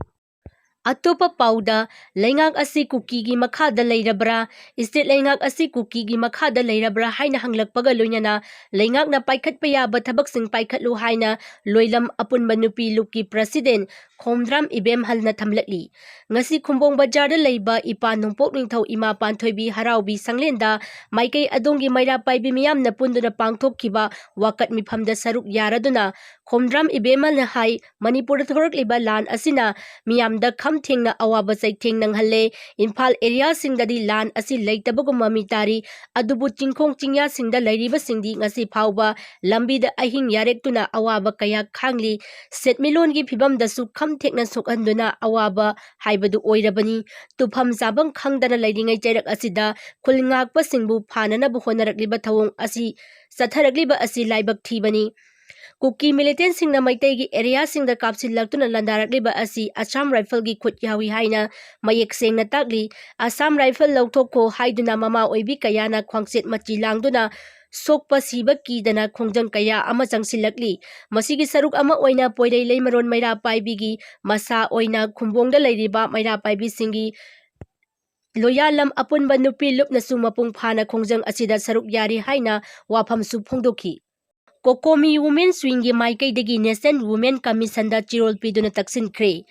ꯑꯇꯣꯞꯄ ꯄꯥꯎꯗ, ꯂꯩꯉꯥꯛ ꯑꯁꯤ ꯀꯨꯀꯤꯒꯤ ꯃꯈꯥꯗ ꯂꯩꯔꯕ꯭ꯔꯥ, ꯁ꯭ꯇꯦꯠ ꯂꯩꯉꯥꯛ ꯑꯁꯤ ꯀꯨꯀꯤꯒꯤ ꯃꯈꯥꯗ ꯂꯩꯔꯕ꯭ꯔꯥ ꯍꯥꯏꯅ ꯍꯪꯂꯛꯄꯒ ꯂꯣꯏꯅꯅ ꯂꯩꯉꯥꯛꯅ ꯄꯥꯏꯈꯠꯄ ꯌꯥꯕ ꯊꯕꯛꯁꯤꯡ ꯄꯥꯏꯈꯠꯂꯨ ꯍꯥꯏꯅ ꯂꯣꯏꯂꯝ ꯑꯄꯨꯟꯕ ꯅꯨꯄꯤ ꯂꯨꯞꯀꯤ ꯄ꯭ꯔꯁꯤꯗꯦꯟ ꯈꯣꯝꯗ꯭ꯔꯥꯝ ꯏꯕꯦꯝꯍꯜꯅ ꯊꯝꯂꯛꯂꯤ꯫ ꯉꯁꯤ ꯈꯨꯝꯕꯣꯡ ꯕꯖꯥꯔꯗ ꯂꯩꯕ ꯏꯄꯥ ꯅꯣꯡꯄꯣꯛ ꯅꯤꯡꯊꯧ ꯏꯃꯥ ꯄꯥꯟꯊꯣꯏꯕꯤ ꯍꯔꯥꯎꯕꯤ ꯁꯪꯂꯦꯟꯗ ꯃꯥꯏꯀꯩ ꯑꯗꯣꯝꯒꯤ ꯃꯩꯔꯥ ꯄꯥꯏꯕꯤ ꯃꯤꯌꯥꯝꯅ ꯄꯨꯟꯗꯨꯅ ꯄꯥꯡꯊꯣꯛꯈꯤꯕ ꯋꯥꯀꯠ ꯃꯤꯐꯝꯗ ꯁꯔꯨꯛ ꯌꯥꯔꯗꯨꯅ ꯈꯣꯝꯗ꯭ꯔꯥꯝ ꯏꯕꯦꯝꯍꯜꯅ ꯍꯥꯏ, ꯃꯅꯤꯄꯨꯔꯗ ꯊꯣꯔꯛꯂꯤꯕ ꯂꯥꯟ ꯑꯁꯤꯅ ꯃꯤꯌꯥꯝꯗ ꯈꯝ ꯊꯦꯡꯅ ꯑꯋꯥꯕ ꯆꯩꯊꯦꯡ ꯅꯪꯍꯜꯂꯦ꯫ ꯏꯝꯐꯥꯜ ꯑꯦꯔꯤꯌꯥꯁꯤꯡꯗꯗꯤ ꯂꯥꯟ ꯑꯁꯤ ꯂꯩꯇꯕꯒꯨꯝ ꯃꯃꯤ ꯇꯥꯔꯤ꯫ ꯑꯗꯨꯕꯨ ꯆꯤꯡꯈꯣꯡ ꯆꯤꯡꯌꯥꯁꯤꯡꯗ ꯂꯩꯔꯤꯕꯁꯤꯡꯗꯤ ꯉꯁꯤ ꯐꯥꯎꯕ ꯂꯝꯕꯤꯗ ꯑꯍꯤꯡ ꯌꯥꯔꯦꯛꯇꯨꯅ ꯑꯋꯥꯕ ꯀꯌꯥ ꯈꯥꯡꯂꯤ꯫ ꯁꯦꯟꯃꯤꯠꯂꯣꯟꯒꯤ ꯐꯤꯕꯝꯗꯁꯨ ꯈꯝ ꯊꯦꯛꯅ ꯁꯣꯛꯍꯟꯗꯨꯅ ꯑꯋꯥꯕ ꯍꯥꯏꯕꯗꯨ ꯑꯣꯏꯔꯕꯅꯤ꯫ ꯇꯨꯐꯝ ꯆꯥꯐꯝ ꯈꯪꯗꯅ ꯂꯩꯔꯤꯉꯩ ꯆꯩꯔꯛ ꯑꯁꯤꯗ ꯈꯨꯜ ꯉꯥꯛꯄꯁꯤꯡꯕꯨ ꯐꯥꯅꯅꯕ ꯍꯣꯠꯅꯔꯛꯂꯤꯕ ꯊꯧꯑꯣꯡ ꯑꯁꯤ ꯆꯠꯊꯔꯛꯂꯤꯕ ꯑꯁꯤ ꯂꯥꯏꯕꯛ ꯊꯤꯕꯅꯤ꯫ ꯀꯨꯀꯤ ꯃꯤꯂꯤꯇꯦꯟꯁꯤꯡꯅ ꯃꯩꯇꯩꯒꯤ ꯑꯦꯔꯤꯌꯥꯁꯤꯡꯗ ꯀꯥꯞꯁꯤꯜꯂꯛꯇꯨꯅ ꯂꯥꯟꯗꯥꯔꯛꯂꯤꯕ ꯑꯁꯤ ꯑꯁꯥꯝ ꯔꯥꯏꯐꯜꯒꯤ ꯈꯨꯠ ꯌꯥꯎꯏ ꯍꯥꯏꯅ ꯃꯌꯦꯛ ꯁꯦꯡꯅ ꯇꯥꯛꯂꯤ꯫ ꯑꯁꯥꯝ ꯔꯥꯏꯐꯜ ꯂꯧꯊꯣꯛꯈꯣ ꯍꯥꯏꯗꯨꯅ ꯃꯃꯥ ꯑꯣꯏꯕꯤ ꯀꯌꯥꯅ ꯈ꯭ꯋꯥꯡꯆꯦꯠ ꯃꯆꯤ ꯂꯥꯡꯗꯨꯅ ꯁꯣꯛꯄ ꯁꯤꯕ ꯀꯤꯗꯅ ꯈꯣꯡꯖꯪ ꯀꯌꯥ ꯑꯃ ꯆꯪꯁꯤꯜꯂꯛꯂꯤ꯫ ꯃꯁꯤꯒꯤ ꯁꯔꯨꯛ ꯑꯃ ꯑꯣꯏꯅ ꯄꯣꯏꯔꯩ ꯂꯩꯃꯔꯣꯟ ꯃꯩꯔꯥ ꯄꯥꯏꯕꯤꯒꯤ ꯃꯁꯥ ꯑꯣꯏꯅ ꯈꯨꯝꯕꯣꯡꯗ ꯂꯩꯔꯤꯕ ꯃꯩꯔꯥ ꯄꯥꯏꯕꯤꯁꯤꯡꯒꯤ ꯂꯣꯌꯥꯂꯝ ꯑꯄꯨꯟꯕ ꯅꯨꯄꯤ ꯂꯨꯞꯅꯁꯨ ꯃꯄꯨꯡ ꯐꯥꯅ ꯈꯣꯡꯖꯪ ꯑꯁꯤꯗ ꯁꯔꯨꯛ ꯌꯥꯔꯤ ꯍꯥꯏꯅ ꯋꯥꯐꯝꯁꯨ ꯐꯣꯡꯗꯣꯛꯈꯤ꯫ ꯀꯣꯀꯣꯃꯤ ꯋꯨꯃꯦꯟ ꯁ꯭ꯋꯤꯡꯒꯤ ꯃꯥꯏꯀꯩꯗꯒꯤ ꯅꯦꯁꯅꯦꯜ ꯋꯨꯃꯦꯟ ꯀꯃꯤꯁꯟꯗ ꯆꯦꯔꯣꯜ ꯄꯤꯗꯨꯅ ꯇꯛꯁꯤꯟꯈ꯭ꯔꯦ꯫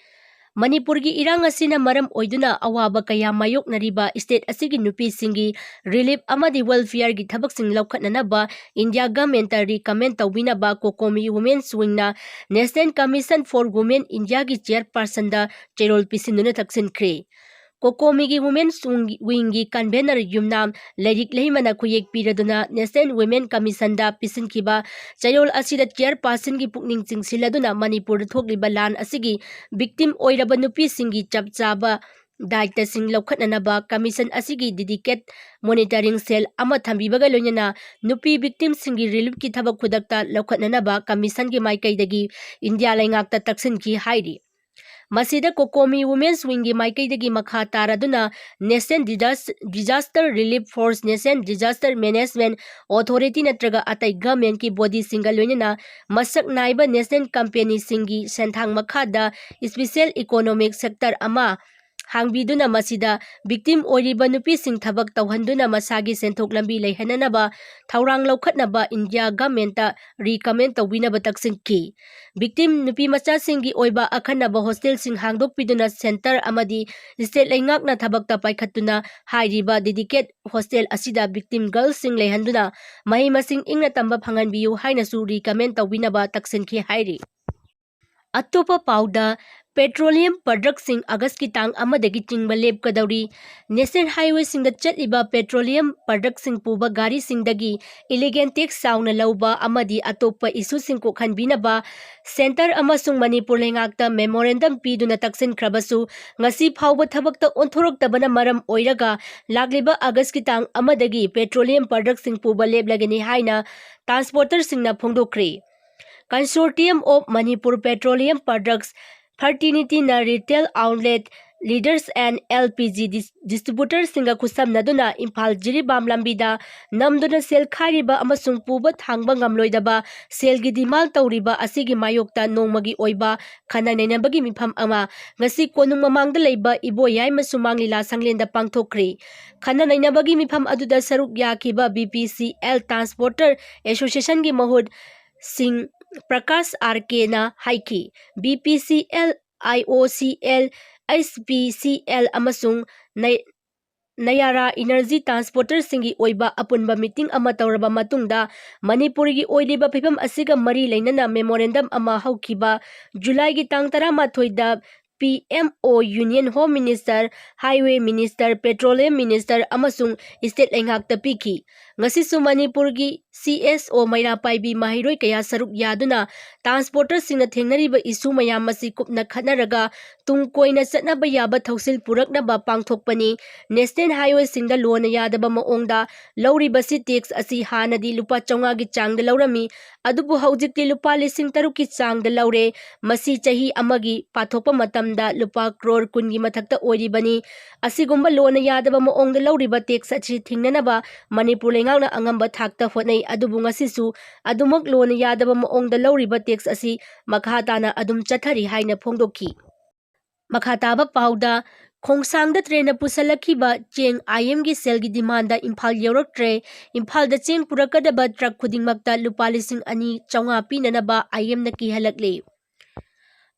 ꯃꯅꯤꯄꯨꯔꯒꯤ ꯏꯔꯥꯡ ꯑꯁꯤꯅ ꯃꯔꯝ ꯑꯣꯏꯗꯨꯅ ꯑꯋꯥꯕ ꯀꯌꯥ ꯃꯥꯌꯣꯛꯅꯔꯤꯕ ꯁ꯭ꯇꯦꯠ ꯑꯁꯤꯒꯤ ꯅꯨꯄꯤꯁꯤꯡꯒꯤ ꯔꯤꯂꯤꯐ ꯑꯃꯗꯤ ꯋꯦꯜꯐꯤꯌꯔꯒꯤ ꯊꯕꯛꯁꯤꯡ ꯂꯧꯈꯠꯅꯅꯕ ꯏꯟꯗꯤꯌꯥ ꯒꯃꯦꯟꯇ ꯔꯤꯀꯃꯦꯟ ꯇꯧꯕꯤꯅꯕ ꯀꯣꯀꯣꯃꯤ ꯋꯨꯃꯦꯟ ꯁ꯭ꯋꯤꯡꯅ ꯅꯦꯁꯅꯦꯜ ꯀꯃꯤꯁꯟ ꯐꯣꯔ ꯋꯨꯃꯦꯟ ꯏꯟꯗꯤꯌꯥꯒꯤ ꯆꯤꯌꯔꯄꯥꯔꯁꯟꯗ ꯆꯦꯔꯣꯜ ꯄꯤꯁꯤꯟꯗꯨꯅ ꯇꯛꯁꯤꯟꯈ꯭ꯔꯦ꯫ ꯀꯣꯀꯣꯃꯤꯒꯤ Women's Wing-, Wing-ꯒꯤ convener ꯌꯨꯝꯅꯥꯝ ꯂꯥꯏꯔꯤꯛ ꯂꯩꯃꯅ ꯈꯨꯌꯦꯛ ꯄꯤꯔꯗꯨꯅ National Women Commission-ꯗ ꯄꯤꯁꯤꯟꯈꯤꯕ ꯆꯌꯣꯜ ꯑꯁꯤꯗ chairperson-ꯒꯤ ꯄꯨꯛꯅꯤꯡ ꯆꯤꯡꯁꯤꯜꯂꯗꯨꯅ ꯃꯅꯤꯄꯨꯔꯗ ꯊꯣꯛꯂꯤꯕ ꯂꯥꯟ ꯑꯁꯤꯒꯤ victim ꯑꯣꯏꯔꯕ ꯅꯨꯄꯤꯁꯤꯡꯒꯤ ꯆꯞ ꯆꯥꯕ ꯗꯥꯌꯤꯠꯇꯁꯤꯡ ꯂꯧꯈꯠꯅꯅꯕ commission ꯑꯁꯤꯒꯤ dedicate monitoring cell ꯑꯃ ꯊꯝꯕꯤꯕꯒ ꯂꯣꯏꯅꯅ ꯅꯨꯄꯤ victim-ꯁꯤꯡꯒꯤ relief-ꯀꯤ ꯊꯕꯛ ꯈꯨꯗꯛꯇ ꯂꯧꯈꯠꯅꯅꯕ commission-ꯒꯤ ꯃꯥꯏꯀꯩꯗꯒꯤ ꯏꯟꯗꯤꯌꯥ ꯂꯩꯉꯥꯛꯇ ꯇꯛꯁꯤꯟꯈꯤ ꯍꯥꯏꯔꯤ꯫ ꯃꯁꯤꯗ ꯀꯣꯀꯣꯃꯤ Women's Wing-ꯒꯤ ꯃꯥꯏꯀꯩꯗꯒꯤ ꯃꯈꯥ ꯇꯥꯔꯗꯨꯅ National Disas-, Disaster Relief Force, National Disaster Management Authority ꯅꯠꯇ꯭ꯔꯒ ꯑꯇꯩ government-ꯀꯤ body-ꯁꯤꯡꯒ ꯂꯣꯏꯅꯅ ꯃꯁꯛ ꯅꯥꯏꯕ national company-ꯁꯤꯡꯒꯤ ꯁꯦꯟꯊꯥꯡ ꯃꯈꯥꯗ special economic sector ꯑꯃ ꯍꯥꯡꯕꯤꯗꯨꯅ ꯃꯁꯤꯗ victim ꯑꯣꯏꯔꯤꯕ ꯅꯨꯄꯤꯁꯤꯡ ꯊꯕꯛ ꯇꯧꯍꯟꯗꯨꯅ ꯃꯁꯥꯒꯤ ꯁꯦꯟꯊꯣꯛ ꯂꯝꯕꯤ ꯂꯩꯍꯟꯅꯅꯕ ꯊꯧꯔꯥꯡ ꯂꯧꯈꯠꯅꯕ ꯏꯟꯗꯤꯌꯥ government-ꯇ recommend ꯇꯧꯕꯤꯅꯕ ꯇꯛꯁꯤꯟꯈꯤ꯫ Victim ꯅꯨꯄꯤ ꯃꯆꯥꯁꯤꯡꯒꯤ ꯑꯣꯏꯕ ꯑꯈꯟꯅꯕ hostel-ꯁꯤꯡ ꯍꯥꯡꯗꯣꯛꯄꯤꯗꯨꯅ center ꯑꯃꯗꯤ state ꯂꯩꯉꯥꯛꯅ ꯊꯕꯛꯇ ꯄꯥꯏꯈꯠꯇꯨꯅ ꯍꯥꯏꯔꯤꯕ dedicate hostel ꯑꯁꯤꯗ victim girls-ꯁꯤꯡ ꯂꯩꯍꯟꯗꯨꯅ ꯃꯍꯩ ꯃꯁꯤꯡ ꯏꯪꯅ ꯇꯝꯕ ꯐꯪꯍꯟꯕꯤꯌꯨ ꯍꯥꯏꯅꯁꯨ recommend ꯇꯧꯕꯤꯅꯕ ꯇꯛꯁꯤꯟꯈꯤ ꯍꯥꯏꯔꯤ꯫ ꯑꯇꯣꯞꯄ ꯄꯥꯎꯗ, petroleum product-ꯁꯤꯡ August-ꯀꯤ ꯇꯥꯡ ꯑꯃꯗꯒꯤ ꯆꯤꯡꯕ ꯂꯦꯞꯀꯗꯧꯔꯤ꯫ National highway-ꯁꯤꯡꯗ ꯆꯠꯂꯤꯕ petroleum product-ꯁꯤꯡ ꯄꯨꯕ ꯒꯥꯔꯤꯁꯤꯡꯗꯒꯤ illegal tax ꯆꯥꯎꯅ ꯂꯧꯕ ꯑꯃꯗꯤ ꯑꯇꯣꯞꯄ issue-ꯁꯤꯡ ꯀꯣꯛꯍꯟꯕꯤꯅꯕ center ꯑꯃꯁꯨꯡ ꯃꯅꯤꯄꯨꯔ ꯂꯩꯉꯥꯛꯇ memorandum ꯄꯤꯗꯨꯅ ꯇꯛꯁꯤꯟꯈ꯭ꯔꯕꯁꯨ, ꯉꯁꯤ ꯐꯥꯎꯕ ꯊꯕꯛꯇ ꯑꯣꯟꯊꯣꯔꯛꯇꯕꯅ ꯃꯔꯝ ꯑꯣꯏꯔꯒ, ꯂꯥꯛꯂꯤꯕ August-ꯀꯤ ꯇꯥꯡ ꯑꯃꯗꯒꯤ petroleum product-ꯁꯤꯡ ꯄꯨꯕ ꯂꯦꯞꯂꯒꯅꯤ ꯍꯥꯏꯅ transporter-ꯁꯤꯡꯅ ꯐꯣꯡꯗꯣꯛꯈ꯭ꯔꯤ꯫ Consortium of Manipur Petroleum Products Fraternity-ꯅ retail outlet leaders and L P G dis-, distributor-ꯁꯤꯡꯒ ꯈꯨꯠꯁꯝꯅꯗꯨꯅ Imphal Jiribam ꯂꯝꯕꯤꯗ ꯅꯝꯗꯨꯅ ꯁꯦꯜ ꯈꯥꯏꯔꯤꯕ ꯑꯃꯁꯨꯡ ꯄꯨꯕ ꯊꯥꯡꯕ ꯉꯝꯂꯣꯏꯗꯕ ꯁꯦꯜꯒꯤ demand ꯇꯧꯔꯤꯕ ꯑꯁꯤꯒꯤ ꯃꯥꯌꯣꯛꯇ ꯅꯣꯡꯃꯒꯤ ꯑꯣꯏꯕ ꯈꯟꯅ ꯅꯩꯅꯕꯒꯤ ꯃꯤꯐꯝ ꯑꯃ ꯉꯁꯤ ꯀꯣꯅꯨꯡ ꯃꯃꯥꯡꯗ ꯂꯩꯕ ꯏꯕꯣꯌꯥꯏꯃ ꯁꯨꯃꯥꯡ ꯂꯤꯂꯥ ꯁꯪꯂꯦꯟꯗ ꯄꯥꯡꯊꯣꯛꯈ꯭ꯔꯤ꯫ ꯈꯟꯅ ꯅꯩꯅꯕꯒꯤ ꯃꯤꯐꯝ ꯑꯗꯨꯗ ꯁꯔꯨꯛ ꯌꯥꯈꯤꯕ B P C L Transporter Association-ꯒꯤ ꯃꯍꯨꯠ ꯁꯤꯡ ꯄ꯭ꯔꯀꯥꯁ ꯑꯥꯔ ꯀꯦꯅ ꯍꯥꯏꯈꯤ꯫ B P C L, I O C L, H P C L ꯑꯃꯁꯨꯡ ꯅꯩ-, ꯅꯌꯥꯔꯥ Energy Transporter-ꯁꯤꯡꯒꯤ ꯑꯣꯏꯕ ꯑꯄꯨꯟꯕ meeting ꯑꯃ ꯇꯧꯔꯕ ꯃꯇꯨꯡꯗ, ꯃꯅꯤꯄꯨꯔꯒꯤ ꯑꯣꯏꯔꯤꯕ ꯐꯤꯕꯝ ꯑꯁꯤꯒ ꯃꯔꯤ ꯂꯩꯅꯅ memorandum ꯑꯃ ꯍꯧꯈꯤꯕ July-ꯒꯤ ꯇꯥꯡ ꯇꯔꯥꯃꯥꯊꯣꯏꯗ P M O, Union Home Minister, Highway Minister, Petroleum Minister ꯑꯃꯁꯨꯡ state ꯂꯩꯉꯥꯛꯇ ꯄꯤꯈꯤ꯫ ꯉꯁꯤꯁꯨ ꯃꯅꯤꯄꯨꯔꯒꯤ C S O ꯃꯩꯔꯥ ꯄꯥꯏꯕꯤ ꯃꯍꯩꯔꯣꯏ ꯀꯌꯥ ꯁꯔꯨꯛ ꯌꯥꯗꯨꯅ transporterꯁꯤꯡꯅ ꯊꯦꯡꯅꯔꯤꯕ issue ꯃꯌꯥꯝ ꯑꯁꯤ ꯀꯨꯞꯅ ꯈꯟꯅꯔꯒ ꯇꯨꯡ ꯀꯣꯏꯅ ꯆꯠꯅꯕ ꯌꯥꯕ ꯊꯧꯁꯤꯜ ꯄꯨꯔꯛꯅꯕ ꯄꯥꯡꯊꯣꯛꯄꯅꯤ꯫ National Highwayꯁꯤꯡꯗ ꯂꯣꯟꯅ ꯌꯥꯗꯕ ꯃꯑꯣꯡꯗ ꯂꯧꯔꯤꯕꯁꯤ tax ꯑꯁꯤ ꯍꯥꯟꯅꯗꯤ ꯂꯨꯄꯥ ꯆꯥꯝꯃꯉꯥꯒꯤ ꯆꯥꯡꯗ ꯂꯧꯔꯝꯃꯤ, ꯑꯗꯨꯕꯨ ꯍꯧꯖꯤꯛꯇꯤ ꯂꯨꯄꯥ ꯂꯤꯁꯤꯡ ꯇꯔꯨꯛꯀꯤ ꯆꯥꯡꯗ ꯂꯧꯔꯦ꯫ ꯃꯁꯤ ꯆꯍꯤ ꯑꯃꯒꯤ ꯄꯥꯊꯣꯛꯄ ꯃꯇꯝꯗ ꯂꯨꯄꯥ ꯀ꯭ꯔꯣꯔ ꯀꯨꯟꯒꯤ ꯃꯊꯛꯇ ꯑꯣꯏꯔꯤꯕꯅꯤ꯫ ꯑꯁꯤꯒꯨꯝꯕ ꯂꯣꯟꯅ ꯌꯥꯗꯕ ꯃꯑꯣꯡꯗ ꯂꯧꯔꯤꯕ tax ꯑꯁꯤ ꯊꯤꯡꯅꯅꯕ ꯃꯅꯤꯄꯨꯔ ꯂꯩꯉꯥꯛꯅ ꯑꯉꯝꯕ ꯊꯥꯛꯇ ꯍꯣꯠꯅꯩ, ꯑꯗꯨꯕꯨ ꯉꯁꯤꯁꯨ ꯑꯗꯨꯃꯛ ꯂꯣꯟꯅ ꯌꯥꯗꯕ ꯃꯑꯣꯡꯗ ꯂꯧꯔꯤꯕ tax ꯑꯁꯤ ꯃꯈꯥ ꯇꯥꯅ ꯑꯗꯨꯝ ꯆꯠꯊꯔꯤ ꯍꯥꯏꯅ ꯐꯣꯡꯗꯣꯛꯈꯤ꯫ ꯃꯈꯥ ꯇꯥꯕ ꯄꯥꯎꯗ, ꯈꯣꯡꯁꯥꯡꯗ trainꯅ ꯄꯨꯁꯜꯂꯛꯈꯤꯕ ꯆꯦꯡ I Mꯒꯤ cellꯒꯤ demandꯗ ꯏꯝꯐꯥꯜ ꯌꯧꯔꯛꯇ꯭ꯔꯦ꯫ ꯏꯝꯐꯥꯜꯗ ꯆꯦꯡ ꯄꯨꯔꯛꯀꯗꯕ truck ꯈꯨꯗꯤꯡꯃꯛꯇ ꯂꯨꯄꯥ ꯂꯤꯁꯤꯡ ꯑꯅꯤ ꯆꯥꯝꯃꯉꯥ ꯄꯤꯅꯅꯕ I Mꯅ ꯀꯤꯍꯜꯂꯛꯂꯤ꯫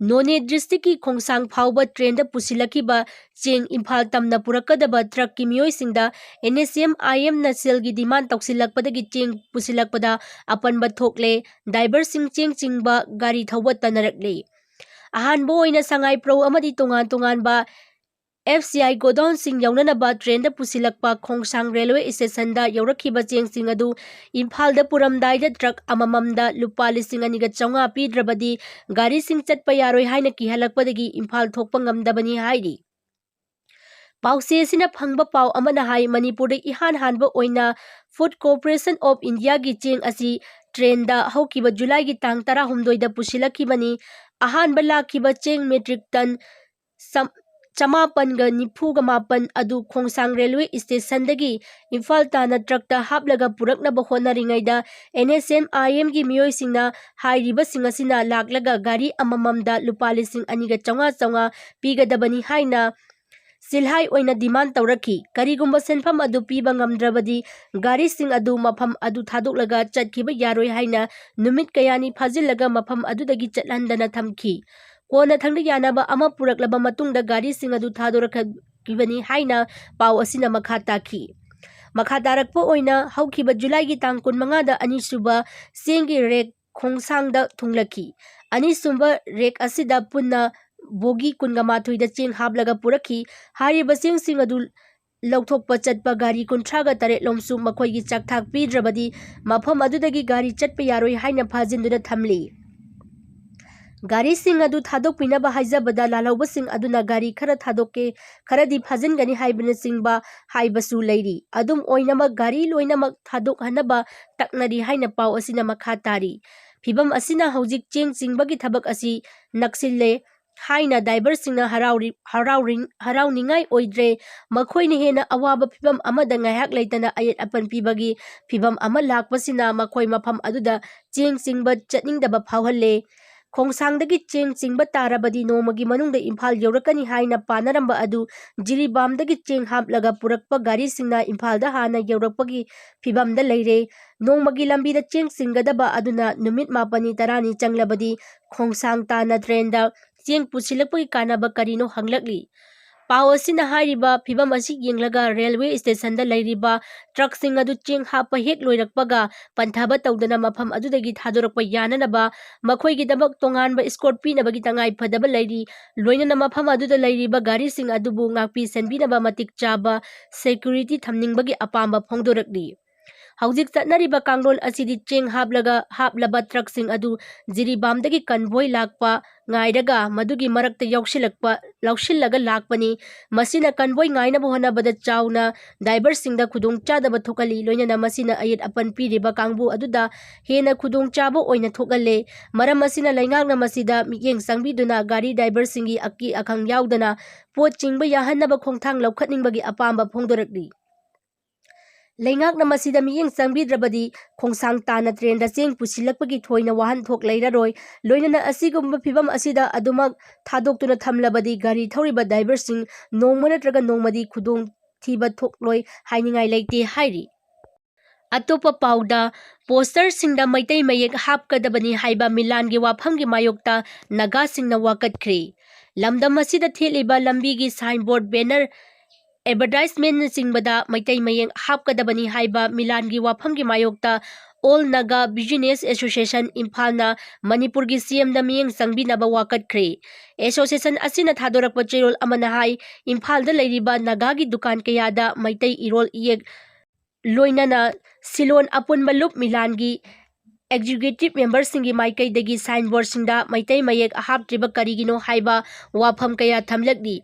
ꯅꯣꯅꯦ districtꯀꯤ ꯈꯣꯡꯁꯥꯡ ꯐꯥꯎꯕ trainꯗ ꯄꯨꯁꯤꯜꯂꯛꯈꯤꯕ ꯆꯦꯡ ꯏꯝꯐꯥꯜ ꯇꯝꯅ ꯄꯨꯔꯛꯀꯗꯕ truckꯀꯤ ꯃꯤꯑꯣꯏꯁꯤꯡꯗ N S M I Mꯅ cellꯒꯤ demand ꯇꯧꯁꯤꯜꯂꯛꯄꯗꯒꯤ ꯆꯦꯡ ꯄꯨꯁꯤꯜꯂꯛꯄꯗ ꯑꯄꯟꯕ ꯊꯣꯛꯂꯦ꯫ Driverꯁꯤꯡ ꯆꯦꯡ ꯆꯤꯡꯕ ꯒꯥꯔꯤ ꯊꯧꯕ ꯇꯟꯅꯔꯛꯂꯦ꯫ ꯑꯍꯥꯟꯕ ꯑꯣꯏꯅ ꯁꯉꯥꯏꯄ꯭ꯔꯧ ꯑꯃꯗꯤ ꯇꯣꯉꯥꯟ ꯇꯣꯉꯥꯟꯕ F C I godownꯁꯤꯡ ꯌꯧꯅꯅꯕ trainꯗ ꯄꯨꯁꯤꯜꯂꯛꯄ ꯈꯣꯡꯁꯥꯡ railway stationꯗ ꯌꯧꯔꯛꯈꯤꯕ ꯆꯦꯡꯁꯤꯡ ꯑꯗꯨ ꯏꯝꯐꯥꯜꯗ ꯄꯨꯔꯝꯗꯥꯏꯗ truck ꯑꯃꯃꯝꯗ ꯂꯨꯄꯥ ꯂꯤꯁꯤꯡ ꯑꯅꯤꯒ ꯆꯥꯝꯃꯉꯥ ꯄꯤꯗ꯭ꯔꯕꯗꯤ ꯒꯥꯔꯤꯁꯤꯡ ꯆꯠꯄ ꯌꯥꯔꯣꯏ ꯍꯥꯏꯅ ꯀꯤꯍꯜꯂꯛꯄꯗꯒꯤ ꯏꯝꯐꯥꯜ ꯊꯣꯛꯄ ꯉꯝꯗꯕꯅꯤ ꯍꯥꯏꯔꯤ꯫ ꯄꯥꯎꯆꯦ ꯑꯁꯤꯅ ꯐꯪꯕ ꯄꯥꯎ ꯑꯃꯅ ꯍꯥꯏ, ꯃꯅꯤꯄꯨꯔꯗ ꯏꯍꯥꯟ ꯍꯥꯟꯕ ꯑꯣꯏꯅ Food Corporation of Indiaꯒꯤ ꯆꯦꯡ ꯑꯁꯤ trainꯗ ꯍꯧꯈꯤꯕ ꯖꯨꯂꯥꯏꯒꯤ ꯇꯥꯡ ꯇꯔꯥꯍꯨꯝꯗꯣꯏꯗ ꯄꯨꯁꯤꯜꯂꯛꯈꯤꯕꯅꯤ꯫ ꯑꯍꯥꯟꯕ ꯂꯥꯛꯈꯤꯕ ꯆꯦꯡ metric ton ꯆꯝ-, ꯆꯃꯥꯄꯟꯒ ꯅꯤꯐꯨꯒ ꯃꯥꯄꯟ ꯑꯗꯨ ꯈꯣꯡꯁꯥꯡ railway stationꯗꯒꯤ ꯏꯝꯐꯥꯜ ꯇꯥꯟꯅ truckꯇ ꯍꯥꯞꯂꯒ ꯄꯨꯔꯛꯅꯕ ꯍꯣꯠꯅꯔꯤꯉꯩꯗ N S M I Mꯒꯤ ꯃꯤꯑꯣꯏꯁꯤꯡꯅ ꯍꯥꯏꯔꯤꯕꯁꯤꯡ ꯑꯁꯤꯅ ꯂꯥꯛꯂꯒ ꯒꯥꯔꯤ ꯑꯃꯃꯝꯗ ꯂꯨꯄꯥ ꯂꯤꯁꯤꯡ ꯑꯅꯤꯒ ꯆꯥꯝꯃꯉꯥ ꯆꯥꯝꯃꯉꯥ ꯄꯤꯒꯗꯕꯅꯤ ꯍꯥꯏꯅ ꯆꯤꯜꯍꯥꯏ ꯑꯣꯏꯅ demand ꯇꯧꯔꯛꯈꯤ꯫ ꯀꯔꯤꯒꯨꯝꯕ ꯁꯦꯟꯐꯝ ꯑꯗꯨ ꯄꯤꯕ ꯉꯝꯗ꯭ꯔꯕꯗꯤ ꯒꯥꯔꯤꯁꯤꯡ ꯑꯗꯨ ꯃꯐꯝ ꯑꯗꯨ ꯊꯥꯗꯣꯛꯂꯒ ꯆꯠꯈꯤꯕ ꯌꯥꯔꯣꯏ ꯍꯥꯏꯅ ꯅꯨꯃꯤꯠ ꯀꯌꯥꯅꯤ ꯐꯥꯖꯤꯜꯂꯒ ꯃꯐꯝ ꯑꯗꯨꯗꯒꯤ ꯆꯠꯍꯟꯗꯅ ꯊꯝꯈꯤ꯫ ꯀꯣꯟꯅꯊꯪꯗ ꯌꯥꯅꯕ ꯑꯃ ꯄꯨꯔꯛꯂꯕ ꯃꯇꯨꯡꯗ ꯒꯥꯔꯤꯁꯤꯡ ꯑꯗꯨ ꯊꯥꯗꯣꯔꯛꯈꯤꯕꯅꯤ ꯍꯥꯏꯅ ꯄꯥꯎ ꯑꯁꯤꯅ ꯃꯈꯥ ꯇꯥꯈꯤ꯫ ꯃꯈꯥ ꯇꯥꯔꯛꯄ ꯑꯣꯏꯅ ꯍꯧꯈꯤꯕ ꯖꯨꯂꯥꯏꯒꯤ ꯇꯥꯡ ꯀꯨꯟꯃꯉꯥꯗ ꯑꯅꯤꯁꯨꯕ ꯆꯦꯡꯒꯤ ꯔꯦꯛ ꯈꯣꯡꯁꯥꯡꯗ ꯊꯨꯡꯂꯈꯤ꯫ ꯑꯅꯤꯁꯨꯕ ꯔꯦꯛ ꯑꯁꯤꯗ ꯄꯨꯟꯅ ꯕꯣꯒꯤ ꯀꯨꯟꯒ ꯃꯥꯊꯣꯏꯗ ꯆꯦꯡ ꯍꯥꯞꯂꯒ ꯄꯨꯔꯛꯈꯤ꯫ ꯍꯥꯏꯔꯤꯕ ꯆꯦꯡꯁꯤꯡ ꯑꯗꯨ ꯂꯧꯊꯣꯛꯄ ꯆꯠꯄ ꯒꯥꯔꯤ ꯀꯨꯟꯊ꯭ꯔꯥꯒ ꯇꯔꯦꯠ ꯂꯣꯝꯁꯨ ꯃꯈꯣꯏꯒꯤ ꯆꯥꯛꯊꯥꯛ ꯄꯤꯗ꯭ꯔꯕꯗꯤ ꯃꯐꯝ ꯑꯗꯨꯗꯒꯤ ꯒꯥꯔꯤ ꯆꯠꯄ ꯌꯥꯔꯣꯏ ꯍꯥꯏꯅ ꯐꯥꯖꯤꯟꯗꯨꯅ ꯊꯝꯂꯤ꯫ ꯒꯥꯔꯤꯁꯤꯡ ꯑꯗꯨ ꯊꯥꯗꯣꯛꯄꯤꯅꯕ ꯍꯥꯏꯖꯕꯗ ꯂꯥꯜꯍꯧꯕꯁꯤꯡ ꯑꯗꯨꯅ ꯒꯥꯔꯤ ꯈꯔ ꯊꯥꯗꯣꯛꯀꯦ, ꯈꯔꯗꯤ ꯐꯥꯖꯤꯟꯒꯅꯤ ꯍꯥꯏꯕꯅꯆꯤꯡꯕ ꯍꯥꯏꯕꯁꯨ ꯂꯩꯔꯤ꯫ ꯑꯗꯨꯝ ꯑꯣꯏꯅꯃꯛ ꯒꯥꯔꯤ ꯂꯣꯏꯅꯃꯛ ꯊꯥꯗꯣꯛꯍꯟꯅꯕ ꯇꯛꯅꯔꯤ ꯍꯥꯏꯅ ꯄꯥꯎ ꯑꯁꯤꯅ ꯃꯈꯥ ꯇꯥꯔꯤ꯫ ꯐꯤꯕꯝ ꯑꯁꯤꯅ ꯍꯧꯖꯤꯛ ꯆꯦꯡ ꯆꯤꯡꯕꯒꯤ ꯊꯕꯛ ꯑꯁꯤ ꯅꯛꯁꯤꯜꯂꯦ ꯍꯥꯏꯅ ꯗ꯭ꯔꯥꯏꯚꯔꯁꯤꯡꯅ ꯍꯔꯥꯎꯔꯤ-, ꯍꯔꯥꯎꯔꯤ-, ꯍꯔꯥꯎꯅꯤꯡꯉꯥꯏ ꯑꯣꯏꯗ꯭ꯔꯦ꯫ ꯃꯈꯣꯏꯅ ꯍꯦꯟꯅ ꯑꯋꯥꯕ ꯐꯤꯕꯝ ꯑꯃꯗ ꯉꯥꯏꯍꯥꯛ ꯂꯩꯇꯅ ꯑꯌꯦꯠ ꯑꯄꯟ ꯄꯤꯕꯒꯤ ꯐꯤꯕꯝ ꯑꯃ ꯂꯥꯛꯄꯁꯤꯅ ꯃꯈꯣꯏ ꯃꯐꯝ ꯑꯗꯨꯗ ꯆꯦꯡ ꯆꯤꯡꯕ ꯆꯠꯅꯤꯡꯗꯕ ꯐꯥꯎꯍꯜꯂꯦ꯫ ꯈꯣꯡꯁꯥꯡꯗꯒꯤ ꯆꯦꯡ ꯆꯤꯡꯕ ꯇꯥꯔꯕꯗꯤ ꯅꯣꯡꯃꯒꯤ ꯃꯅꯨꯡꯗ ꯏꯝꯐꯥꯜ ꯌꯧꯔꯛꯀꯅꯤ ꯍꯥꯏꯅ ꯄꯥꯅꯔꯝꯕ ꯑꯗꯨ ꯖꯤꯔꯤꯕꯥꯝꯗꯒꯤ ꯆꯦꯡ ꯍꯥꯞꯂꯒ ꯄꯨꯔꯛꯄ ꯒꯥꯔꯤꯁꯤꯡꯅ ꯏꯝꯐꯥꯜꯗ ꯍꯥꯟꯅ ꯌꯧꯔꯛꯄꯒꯤ ꯐꯤꯕꯝꯗ ꯂꯩꯔꯦ꯫ ꯅꯣꯡꯃꯒꯤ ꯂꯝꯕꯤꯗ ꯆꯦꯡ ꯆꯤꯡꯒꯗꯕ ꯑꯗꯨꯅ ꯅꯨꯃꯤꯠ ꯃꯥꯄꯟꯅꯤ ꯇꯔꯥꯅꯤ ꯆꯪꯂꯕꯗꯤ ꯈꯣꯡꯁꯥꯡ ꯇꯥꯅ ꯇ꯭ꯔꯦꯟꯗ ꯆꯦꯡ ꯄꯨꯁꯤꯜꯂꯛꯄꯒꯤ ꯀꯥꯟꯅꯕ ꯀꯔꯤꯅꯣ ꯍꯪꯂꯛꯂꯤ꯫ ꯄꯥꯎ ꯑꯁꯤꯅ ꯍꯥꯏꯔꯤꯕ ꯐꯤꯕꯝ ꯑꯁꯤ ꯌꯦꯡꯂꯒ ꯔꯦꯜꯋꯦ ꯁ꯭ꯇꯦꯁꯟꯗ ꯂꯩꯔꯤꯕ ꯇ꯭ꯔꯛꯁꯤꯡ ꯑꯗꯨ ꯆꯦꯡ ꯍꯥꯞꯄ ꯍꯦꯛ ꯂꯣꯏꯔꯛꯄꯒ ꯄꯟꯊꯕ ꯇꯧꯗꯅ ꯃꯐꯝ ꯑꯗꯨꯗꯒꯤ ꯊꯥꯗꯣꯔꯛꯄ ꯌꯥꯅꯅꯕ ꯃꯈꯣꯏꯒꯤꯗꯃꯛ ꯇꯣꯉꯥꯟꯕ escort ꯄꯤꯅꯕꯒꯤ ꯇꯉꯥꯏ ꯐꯗꯕ ꯂꯩꯔꯤ꯫ ꯂꯣꯏꯅꯅ ꯃꯐꯝ ꯑꯗꯨꯗ ꯂꯩꯔꯤꯕ ꯒꯥꯔꯤꯁꯤꯡ ꯑꯗꯨꯕꯨ ꯉꯥꯛꯄꯤ ꯁꯦꯟꯕꯤꯅꯕ ꯃꯇꯤꯛ ꯆꯥꯕ security ꯊꯝꯅꯤꯡꯕꯒꯤ ꯑꯄꯥꯝꯕ ꯐꯣꯡꯗꯣꯔꯛꯂꯤ꯫ ꯍꯧꯖꯤꯛ ꯆꯠꯅꯔꯤꯕ ꯀꯥꯡꯂꯣꯟ ꯑꯁꯤꯗꯤ ꯆꯦꯡ ꯍꯥꯞꯂꯒ, ꯍꯥꯞꯂꯕ ꯇ꯭ꯔꯛꯁꯤꯡ ꯑꯗꯨ ꯖꯤꯔꯤꯕꯥꯝꯗꯒꯤ convoy ꯂꯥꯛꯄ ꯉꯥꯏꯔꯒ ꯃꯗꯨꯒꯤ ꯃꯔꯛꯇ ꯌꯥꯎꯁꯤꯜꯂꯛꯄ, ꯂꯧꯁꯤꯜꯂꯒ ꯂꯥꯛꯄꯅꯤ꯫ ꯃꯁꯤꯅ convoy ꯉꯥꯏꯅꯕ ꯍꯣꯠꯅꯕꯗ ꯆꯥꯎꯅ ꯗ꯭ꯔꯥꯏꯚꯔꯁꯤꯡꯗ ꯈꯨꯗꯣꯡꯆꯥꯗꯕ ꯊꯣꯛꯍꯜꯂꯤ, ꯂꯣꯏꯅꯅ ꯃꯁꯤꯅ ꯑꯌꯦꯠ ꯑꯄꯟ ꯄꯤꯔꯤꯕ ꯀꯥꯡꯕꯨ ꯑꯗꯨꯗ ꯍꯦꯟꯅ ꯈꯨꯗꯣꯡꯆꯥꯕ ꯑꯣꯏꯅ ꯊꯣꯛꯍꯜꯂꯦ꯫ ꯃꯔꯝ ꯑꯁꯤꯅ ꯂꯩꯉꯥꯛꯅ ꯃꯁꯤꯗ ꯃꯤꯠꯌꯦꯡ ꯆꯪꯕꯤꯗꯨꯅ ꯒꯥꯔꯤ ꯗ꯭ꯔꯥꯏꯚꯔꯁꯤꯡꯒꯤ ꯑꯀꯤ ꯑꯈꯪ ꯌꯥꯎꯗꯅ ꯄꯣꯠ ꯆꯤꯡꯕ ꯌꯥꯍꯟꯅꯕ ꯈꯣꯡꯊꯥꯡ ꯂꯧꯈꯠꯅꯤꯡꯕꯒꯤ ꯑꯄꯥꯝꯕ ꯐꯣꯡꯗꯣꯔꯛꯂꯤ꯫ ꯂꯩꯉꯥꯛꯅ ꯃꯁꯤꯗ ꯃꯤꯠꯌꯦꯡ ꯆꯪꯕꯤꯗ꯭ꯔꯕꯗꯤ ꯈꯣꯡꯁꯥꯡ ꯇꯥꯅ ꯇ꯭ꯔꯦꯟꯗ ꯆꯦꯡ ꯄꯨꯁꯤꯜꯂꯛꯄꯒꯤ ꯊꯣꯏꯅ ꯋꯥꯍꯟꯊꯣꯛ ꯂꯩꯔꯔꯣꯏ꯫ ꯂꯣꯏꯅꯅ ꯑꯁꯤꯒꯨꯝꯕ ꯐꯤꯕꯝ ꯑꯁꯤꯗ ꯑꯗꯨꯃꯛ ꯊꯥꯗꯣꯛꯇꯨꯅ ꯊꯝꯂꯕꯗꯤ ꯒꯥꯔꯤ ꯊꯧꯔꯤꯕ ꯗ꯭ꯔꯥꯏꯚꯔꯁꯤꯡ ꯅꯣꯡꯃ ꯅꯠꯇ꯭ꯔꯒ ꯅꯣꯡꯃꯗꯤ ꯈꯨꯗꯣꯡꯊꯤꯕ ꯊꯣꯛꯂꯣꯏ ꯍꯥꯏꯅꯤꯡꯉꯥꯏ ꯂꯩꯇꯦ ꯍꯥꯏꯔꯤ꯫ ꯑꯇꯣꯞꯄ ꯄꯥꯎꯗ, ꯄꯣꯁꯇꯔꯁꯤꯡꯗ ꯃꯩꯇꯩ ꯃꯌꯦꯛ ꯍꯥꯞꯀꯗꯕꯅꯤ ꯍꯥꯏꯕ ꯃꯤꯂꯥꯟꯒꯤ ꯋꯥꯐꯝꯒꯤ ꯃꯥꯌꯣꯛꯇ ꯅꯥꯒꯥꯁꯤꯡꯅ ꯋꯥꯀꯠꯈ꯭ꯔꯦ꯫ ꯂꯝꯗꯝ ꯑꯁꯤꯗ ꯊꯦꯠꯂꯤꯕ ꯂꯝꯕꯤꯒꯤ ꯁꯥꯏꯟꯕꯣꯔꯗ, ꯕꯦꯅꯔ, ꯑꯦꯗꯚꯔꯇꯥꯏꯖꯃꯦꯟꯅꯆꯤꯡꯕꯗ ꯃꯩꯇꯩ ꯃꯌꯦꯛ ꯍꯥꯞꯀꯗꯕꯅꯤ ꯍꯥꯏꯕ ꯃꯤꯂꯥꯟꯒꯤ ꯋꯥꯐꯝꯒꯤ ꯃꯥꯌꯣꯛꯇ All Naga Business Association ꯏꯝꯐꯥꯜꯅ ꯃꯅꯤꯄꯨꯔꯒꯤ ꯁꯤ ꯑꯦꯝꯗ ꯃꯤꯠꯌꯦꯡ ꯆꯪꯕꯤꯅꯕ ꯋꯥꯀꯠꯈ꯭ꯔꯦ꯫ ꯑꯦꯁꯣꯁꯤꯌꯦꯁꯟ ꯑꯁꯤꯅ ꯊꯥꯗꯣꯔꯛꯄ ꯆꯦꯔꯣꯜ ꯑꯃꯅ ꯍꯥꯏ, ꯏꯝꯐꯥꯜꯗ ꯂꯩꯔꯤꯕ ꯅꯥꯒꯥꯒꯤ ꯗꯨꯀꯥꯟ ꯀꯌꯥꯗ ꯃꯩꯇꯩ ꯏꯔꯣꯜ ꯏꯌꯦꯛ, ꯂꯣꯏꯅꯅ ꯁꯤꯂꯣꯟ ꯑꯄꯨꯟꯕ ꯂꯨꯞ ꯃꯤꯂꯥꯟꯒꯤ ꯑꯦꯛꯖꯤꯀ꯭ꯌꯨꯇꯤꯚ ꯃꯦꯝꯕꯔꯁꯤꯡꯒꯤ ꯃꯥꯏꯀꯩꯗꯒꯤ ꯁꯥꯏꯟꯕꯣꯔꯗꯁꯤꯡꯗ ꯃꯩꯇꯩ ꯃꯌꯦꯛ ꯍꯥꯞꯇ꯭ꯔꯤꯕ ꯀꯔꯤꯒꯤꯅꯣ ꯍꯥꯏꯕ ꯋꯥꯐꯝ ꯀꯌꯥ ꯊꯝꯂꯛꯂꯤ꯫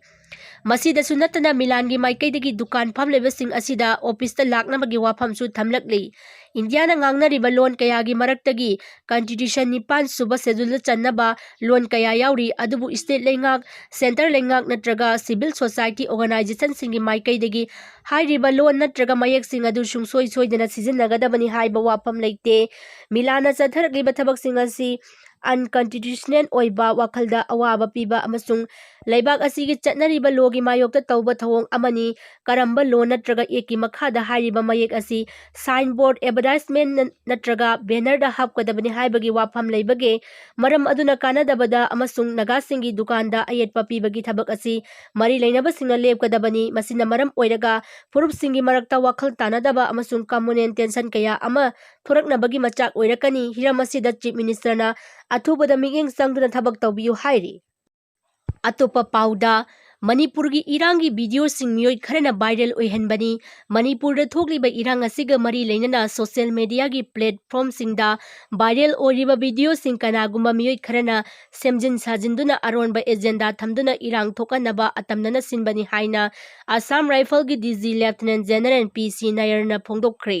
ꯃꯁꯤꯗꯁꯨ ꯅꯠꯇꯅ ꯃꯤꯂꯥꯟꯒꯤ ꯃꯥꯏꯀꯩꯗꯒꯤ ꯗꯨꯀꯥꯟ ꯐꯝꯂꯤꯕꯁꯤꯡ ꯑꯁꯤꯗ ꯑꯣꯐꯤꯁꯇ ꯂꯥꯛꯅꯕꯒꯤ ꯋꯥꯐꯝꯁꯨ ꯊꯝꯂꯛꯂꯤ꯫ ꯏꯟꯗꯤꯌꯥꯅ ꯉꯥꯡꯅꯔꯤꯕ ꯂꯣꯟ ꯀꯌꯥꯒꯤ ꯃꯔꯛꯇꯒꯤ ꯀꯟꯁꯇꯤꯇ꯭ꯌꯨꯁꯟ ꯅꯤꯄꯥꯟ ꯁꯨꯕ ꯁꯦꯗꯨꯜꯗ ꯆꯟꯅꯕ ꯂꯣꯟ ꯀꯌꯥ ꯌꯥꯎꯔꯤ, ꯑꯗꯨꯕꯨ ꯁ꯭ꯇꯦꯠ ꯂꯩꯉꯥꯛ, ꯁꯦꯟꯇꯔ ꯂꯩꯉꯥꯛ ꯅꯠꯇ꯭ꯔꯒ ꯁꯤꯚꯤꯜ ꯁꯣꯁꯥꯏꯇꯤ ꯑꯣꯔꯒꯅꯥꯏꯖꯦꯁꯟꯁꯤꯡꯒꯤ ꯃꯥꯏꯀꯩꯗꯒꯤ ꯍꯥꯏꯔꯤꯕ ꯂꯣꯟ ꯅꯠꯇ꯭ꯔꯒ ꯃꯌꯦꯛꯁꯤꯡ ꯑꯗꯨ ꯁꯨꯡꯁꯣꯏ ꯁꯣꯏꯗꯅ ꯁꯤꯖꯤꯟꯅꯒꯗꯕꯅꯤ ꯍꯥꯏꯕ ꯋꯥꯐꯝ ꯂꯩꯇꯦ꯫ ꯃꯤꯂꯥꯟꯅ ꯆꯠꯊꯔꯛꯂꯤꯕ ꯊꯕꯛꯁꯤꯡ ꯑꯁꯤ ꯑꯟꯀꯟꯁꯇꯤꯇ꯭ꯌꯨꯁꯅꯦꯜ ꯑꯣꯏꯕ ꯋꯥꯈꯜꯗ ꯑꯋꯥꯕ ꯄꯤꯕ ꯑꯃꯁꯨꯡ ꯂꯩꯕꯥꯛ ꯑꯁꯤꯒꯤ ꯆꯠꯅꯔꯤꯕ ꯂꯣꯒꯤ ꯃꯥꯌꯣꯛꯇ ꯇꯧꯕ ꯊꯧꯑꯣꯡ ꯑꯃꯅꯤ꯫ ꯀꯔꯝꯕ ꯂꯣ ꯅꯠꯇ꯭ꯔꯒ ꯑꯦꯛꯀꯤ ꯃꯈꯥꯗ ꯍꯥꯏꯔꯤꯕ ꯃꯌꯦꯛ ꯑꯁꯤ ꯁꯥꯏꯟꯕꯣꯔꯗ, ꯑꯦꯗꯚꯔꯇꯥꯏꯖꯃꯦꯟꯠ ꯅꯠꯇ꯭ꯔꯒ ꯕꯦꯅꯔꯗ ꯍꯥꯞꯀꯗꯕꯅꯤ ꯍꯥꯏꯕꯒꯤ ꯋꯥꯐꯝ ꯂꯩꯕꯒꯦ? ꯃꯔꯝ ꯑꯗꯨꯅ ꯀꯥꯟꯅꯗꯕꯗ ꯑꯃꯁꯨꯡ ꯅꯥꯒꯥꯁꯤꯡꯒꯤ ꯗꯨꯀꯥꯟꯗ ꯑꯌꯦꯠꯄ ꯄꯤꯕꯒꯤ ꯊꯕꯛ ꯑꯁꯤ ꯃꯔꯤ ꯂꯩꯅꯕꯁꯤꯡꯅ ꯂꯦꯞꯀꯗꯕꯅꯤ꯫ ꯃꯁꯤꯅ ꯃꯔꯝ ꯑꯣꯏꯔꯒ ꯐꯨꯔꯨꯞꯁꯤꯡꯒꯤ ꯃꯔꯛꯇ ꯋꯥꯈꯜ ꯇꯥꯅꯗꯕ ꯑꯃꯁꯨꯡ ꯀꯝꯃꯨꯅꯦꯜ ꯇꯦꯟꯁꯟ ꯀꯌꯥ ꯑꯃ ꯊꯣꯔꯛꯅꯕꯒꯤ ꯃꯆꯥꯛ ꯑꯣꯏꯔꯛꯀꯅꯤ꯫ ꯍꯤꯔꯝ ꯑꯁꯤꯗ ꯆꯤꯐ ꯃꯤꯅꯤꯁꯇꯔꯅ ꯑꯊꯨꯕꯗ ꯃꯤꯠꯌꯦꯡ ꯆꯪꯗꯨꯅ ꯊꯕꯛ ꯇꯧꯕꯤꯌꯨ ꯍꯥꯏꯔꯤ꯫ ꯑꯇꯣꯞꯄ ꯄꯥꯎꯗ, ꯃꯅꯤꯄꯨꯔꯒꯤ ꯏꯔꯥꯡꯒꯤ ꯚꯤꯗꯤꯑꯣꯁꯤꯡ ꯃꯤꯑꯣꯏ ꯈꯔꯅ ꯚꯥꯏꯔꯦꯜ ꯑꯣꯏꯍꯟꯕꯅꯤ꯫ ꯃꯅꯤꯄꯨꯔꯗ ꯊꯣꯛꯂꯤꯕ ꯏꯔꯥꯡ ꯑꯁꯤꯒ ꯃꯔꯤ ꯂꯩꯅꯅ ꯁꯣꯁꯤꯌꯦꯜ ꯃꯤꯗꯤꯌꯥꯒꯤ ꯄ꯭ꯂꯦꯠꯐꯣꯝꯁꯤꯡꯗ ꯚꯥꯏꯔꯦꯜ ꯑꯣꯏꯔꯤꯕ ꯚꯤꯗꯤꯑꯣꯁꯤꯡ ꯀꯅꯥꯒꯨꯝꯕ ꯃꯤꯑꯣꯏ ꯈꯔꯅ ꯁꯦꯝꯖꯤꯟ ꯁꯥꯖꯤꯟꯗꯨꯅ ꯑꯔꯣꯟꯕ ꯑꯦꯖꯦꯟꯗꯥ ꯊꯝꯗꯨꯅ ꯏꯔꯥꯡ ꯊꯣꯛꯍꯟꯅꯕ ꯑꯇꯝꯅꯅ ꯁꯤꯟꯕꯅꯤ ꯍꯥꯏꯅ ꯑꯁꯥꯝ ꯔꯥꯏꯐꯜꯒꯤ ꯗꯤ ꯖꯤ ꯂꯦꯐꯇꯤꯅꯦꯟꯠ ꯖꯦꯅꯔꯦꯜ ꯄꯤ ꯁꯤ ꯅꯥꯌꯔꯅ ꯐꯣꯡꯗꯣꯛꯈ꯭ꯔꯦ꯫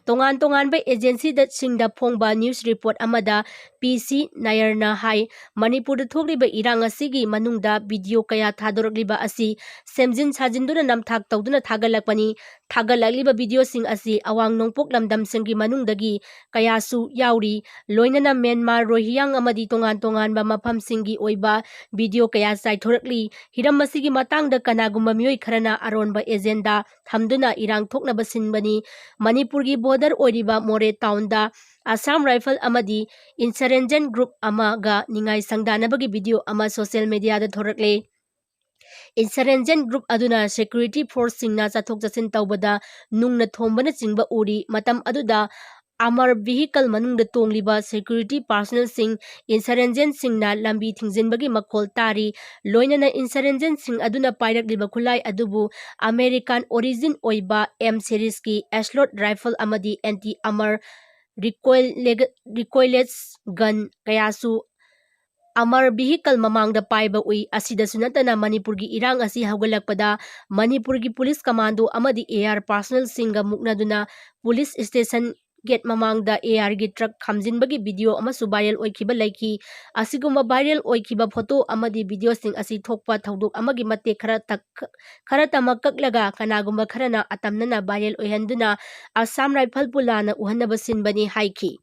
ꯇꯣꯉꯥꯟ ꯇꯣꯉꯥꯟꯕ ꯑꯦꯖꯦꯟꯁꯤꯗꯁꯤꯡꯗ ꯐꯣꯡꯕ ꯅ꯭ꯌꯨꯁ ꯔꯤꯄꯣꯔꯠ ꯑꯃꯗ ꯄꯤ ꯁꯤ ꯅꯥꯌꯔꯅ ꯍꯥꯏ, ꯃꯅꯤꯄꯨꯔꯗ ꯊꯣꯛꯂꯤꯕ ꯏꯔꯥꯡ ꯑꯁꯤꯒꯤ ꯃꯅꯨꯡꯗ ꯚꯤꯗꯤꯑꯣ ꯀꯌꯥ ꯊꯥꯗꯣꯔꯛꯂꯤꯕ ꯑꯁꯤ ꯁꯦꯝꯖꯤꯟ ꯁꯥꯖꯤꯟꯗꯨꯅ ꯅꯝꯊꯥꯛ ꯇꯧꯗꯨꯅ ꯊꯥꯒꯠꯂꯛꯄꯅꯤ꯫ ꯊꯥꯒꯠꯂꯛꯂꯤꯕ ꯚꯤꯗꯤꯑꯣꯁꯤꯡ ꯑꯁꯤ ꯑꯋꯥꯡ ꯅꯣꯡꯄꯣꯛ ꯂꯝꯗꯝꯁꯤꯡꯒꯤ ꯃꯅꯨꯡꯗꯒꯤ ꯀꯌꯥꯁꯨ ꯌꯥꯎꯔꯤ꯫ ꯂꯣꯏꯅꯅ ꯃ꯭ꯌꯥꯟꯃꯥꯔ, ꯔꯣꯍꯤꯌꯥꯡ ꯑꯃꯗꯤ ꯇꯣꯉꯥꯟ ꯇꯣꯉꯥꯟꯕ ꯃꯐꯝꯁꯤꯡꯒꯤ ꯑꯣꯏꯕ ꯚꯤꯗꯤꯑꯣ ꯀꯌꯥ ꯆꯥꯏꯊꯣꯔꯛꯂꯤ꯫ ꯍꯤꯔꯝ ꯑꯁꯤꯒꯤ ꯃꯇꯥꯡꯗ ꯀꯅꯥꯒꯨꯝꯕ ꯃꯤꯑꯣꯏ ꯈꯔꯅ ꯑꯔꯣꯟꯕ ꯑꯦꯖꯦꯟꯗꯥ ꯊꯝꯗꯨꯅ ꯏꯔꯥꯡ ꯊꯣꯛꯅꯕ ꯁꯤꯟꯕꯅꯤ꯫ ꯃꯅꯤꯄꯨꯔꯒꯤ ꯕꯣꯔꯗꯔ ꯑꯣꯏꯔꯤꯕ ꯃꯣꯔꯦ ꯇꯥꯎꯟꯗ ꯑꯁꯥꯝ ꯔꯥꯏꯐꯜ ꯑꯃꯗꯤ ꯏꯟꯁꯔꯦꯟꯖꯦꯟ ꯒ꯭ꯔꯨꯞ ꯑꯃꯒ ꯅꯤꯡꯉꯥꯏ ꯁꯪꯗꯥꯅꯕꯒꯤ ꯚꯤꯗꯤꯑꯣ ꯑꯃ ꯁꯣꯁꯤꯌꯦꯜ ꯃꯤꯗꯤꯌꯥꯗ ꯊꯣꯔꯛꯂꯦ꯫ ꯏꯟꯁꯔꯦꯟꯖꯦꯟ ꯒ꯭ꯔꯨꯞ ꯑꯗꯨꯅ ꯁꯦꯀ꯭ꯌꯨꯔꯤꯇꯤ ꯐꯣꯔꯁꯁꯤꯡꯅ ꯆꯠꯊꯣꯛ ꯆꯠꯁꯤꯟ ꯇꯧꯕꯗ ꯅꯨꯡꯅ ꯊꯣꯝꯕꯅꯆꯤꯡꯕ ꯎꯔꯤ꯫ ꯃꯇꯝ ꯑꯗꯨꯗ ꯑꯃꯔ vehicle ꯃꯅꯨꯡꯗ ꯇꯣꯡꯂꯤꯕ security personnelꯁꯤꯡ insurgentsꯁꯤꯡꯅ ꯂꯝꯕꯤ ꯊꯤꯡꯖꯤꯟꯕꯒꯤ ꯃꯈꯣꯜ ꯇꯥꯔꯤ꯫ ꯂꯣꯏꯅꯅ insurgentsꯁꯤꯡ ꯑꯗꯨꯅ ꯄꯥꯏꯔꯛꯂꯤꯕ ꯈꯨꯠꯂꯥꯏ ꯑꯗꯨꯕꯨ American origin ꯑꯣꯏꯕ M serieski assault rifle ꯑꯃꯗꯤ anti armor recoil-, recoilless gun ꯀꯌꯥꯁꯨ ꯑꯃꯔ vehicle ꯃꯃꯥꯡꯗ ꯄꯥꯏꯕ ꯎꯏ꯫ ꯑꯁꯤꯗꯁꯨ ꯅꯠꯇꯅ ꯃꯅꯤꯄꯨꯔꯒꯤ ꯏꯔꯥꯡ ꯑꯁꯤ ꯍꯧꯒꯠꯂꯛꯄꯗ ꯃꯅꯤꯄꯨꯔꯒꯤ police commando ꯑꯃꯗꯤ AR personnelꯁꯤꯡꯒ ꯃꯨꯛꯅꯗꯨꯅ police station gate ꯃꯃꯥꯡꯗ ARꯒꯤ truck ꯈꯥꯝꯖꯤꯟꯕꯒꯤ video ꯑꯃꯁꯨ viral ꯑꯣꯏꯈꯤꯕ ꯂꯩꯈꯤ꯫ ꯑꯁꯤꯒꯨꯝꯕ viral ꯑꯣꯏꯈꯤꯕ photo ꯑꯃꯗꯤ videoꯁꯤꯡ ꯑꯁꯤ ꯊꯣꯛꯄ ꯊꯧꯗꯣꯛ ꯑꯃꯒꯤ ꯃꯇꯦꯛ ꯈꯔ ꯇꯛ-, ꯈꯔꯇꯃꯛ ꯀꯛꯂꯒ ꯀꯅꯥꯒꯨꯝꯕ ꯈꯔꯅ ꯑꯇꯝꯅꯅ viral ꯑꯣꯏꯍꯟꯗꯨꯅ Assam Rifle ꯄꯨ ꯂꯥꯟꯅ ꯎꯍꯟꯅꯕ ꯁꯤꯟꯕꯅꯤ ꯍꯥꯏꯈꯤ꯫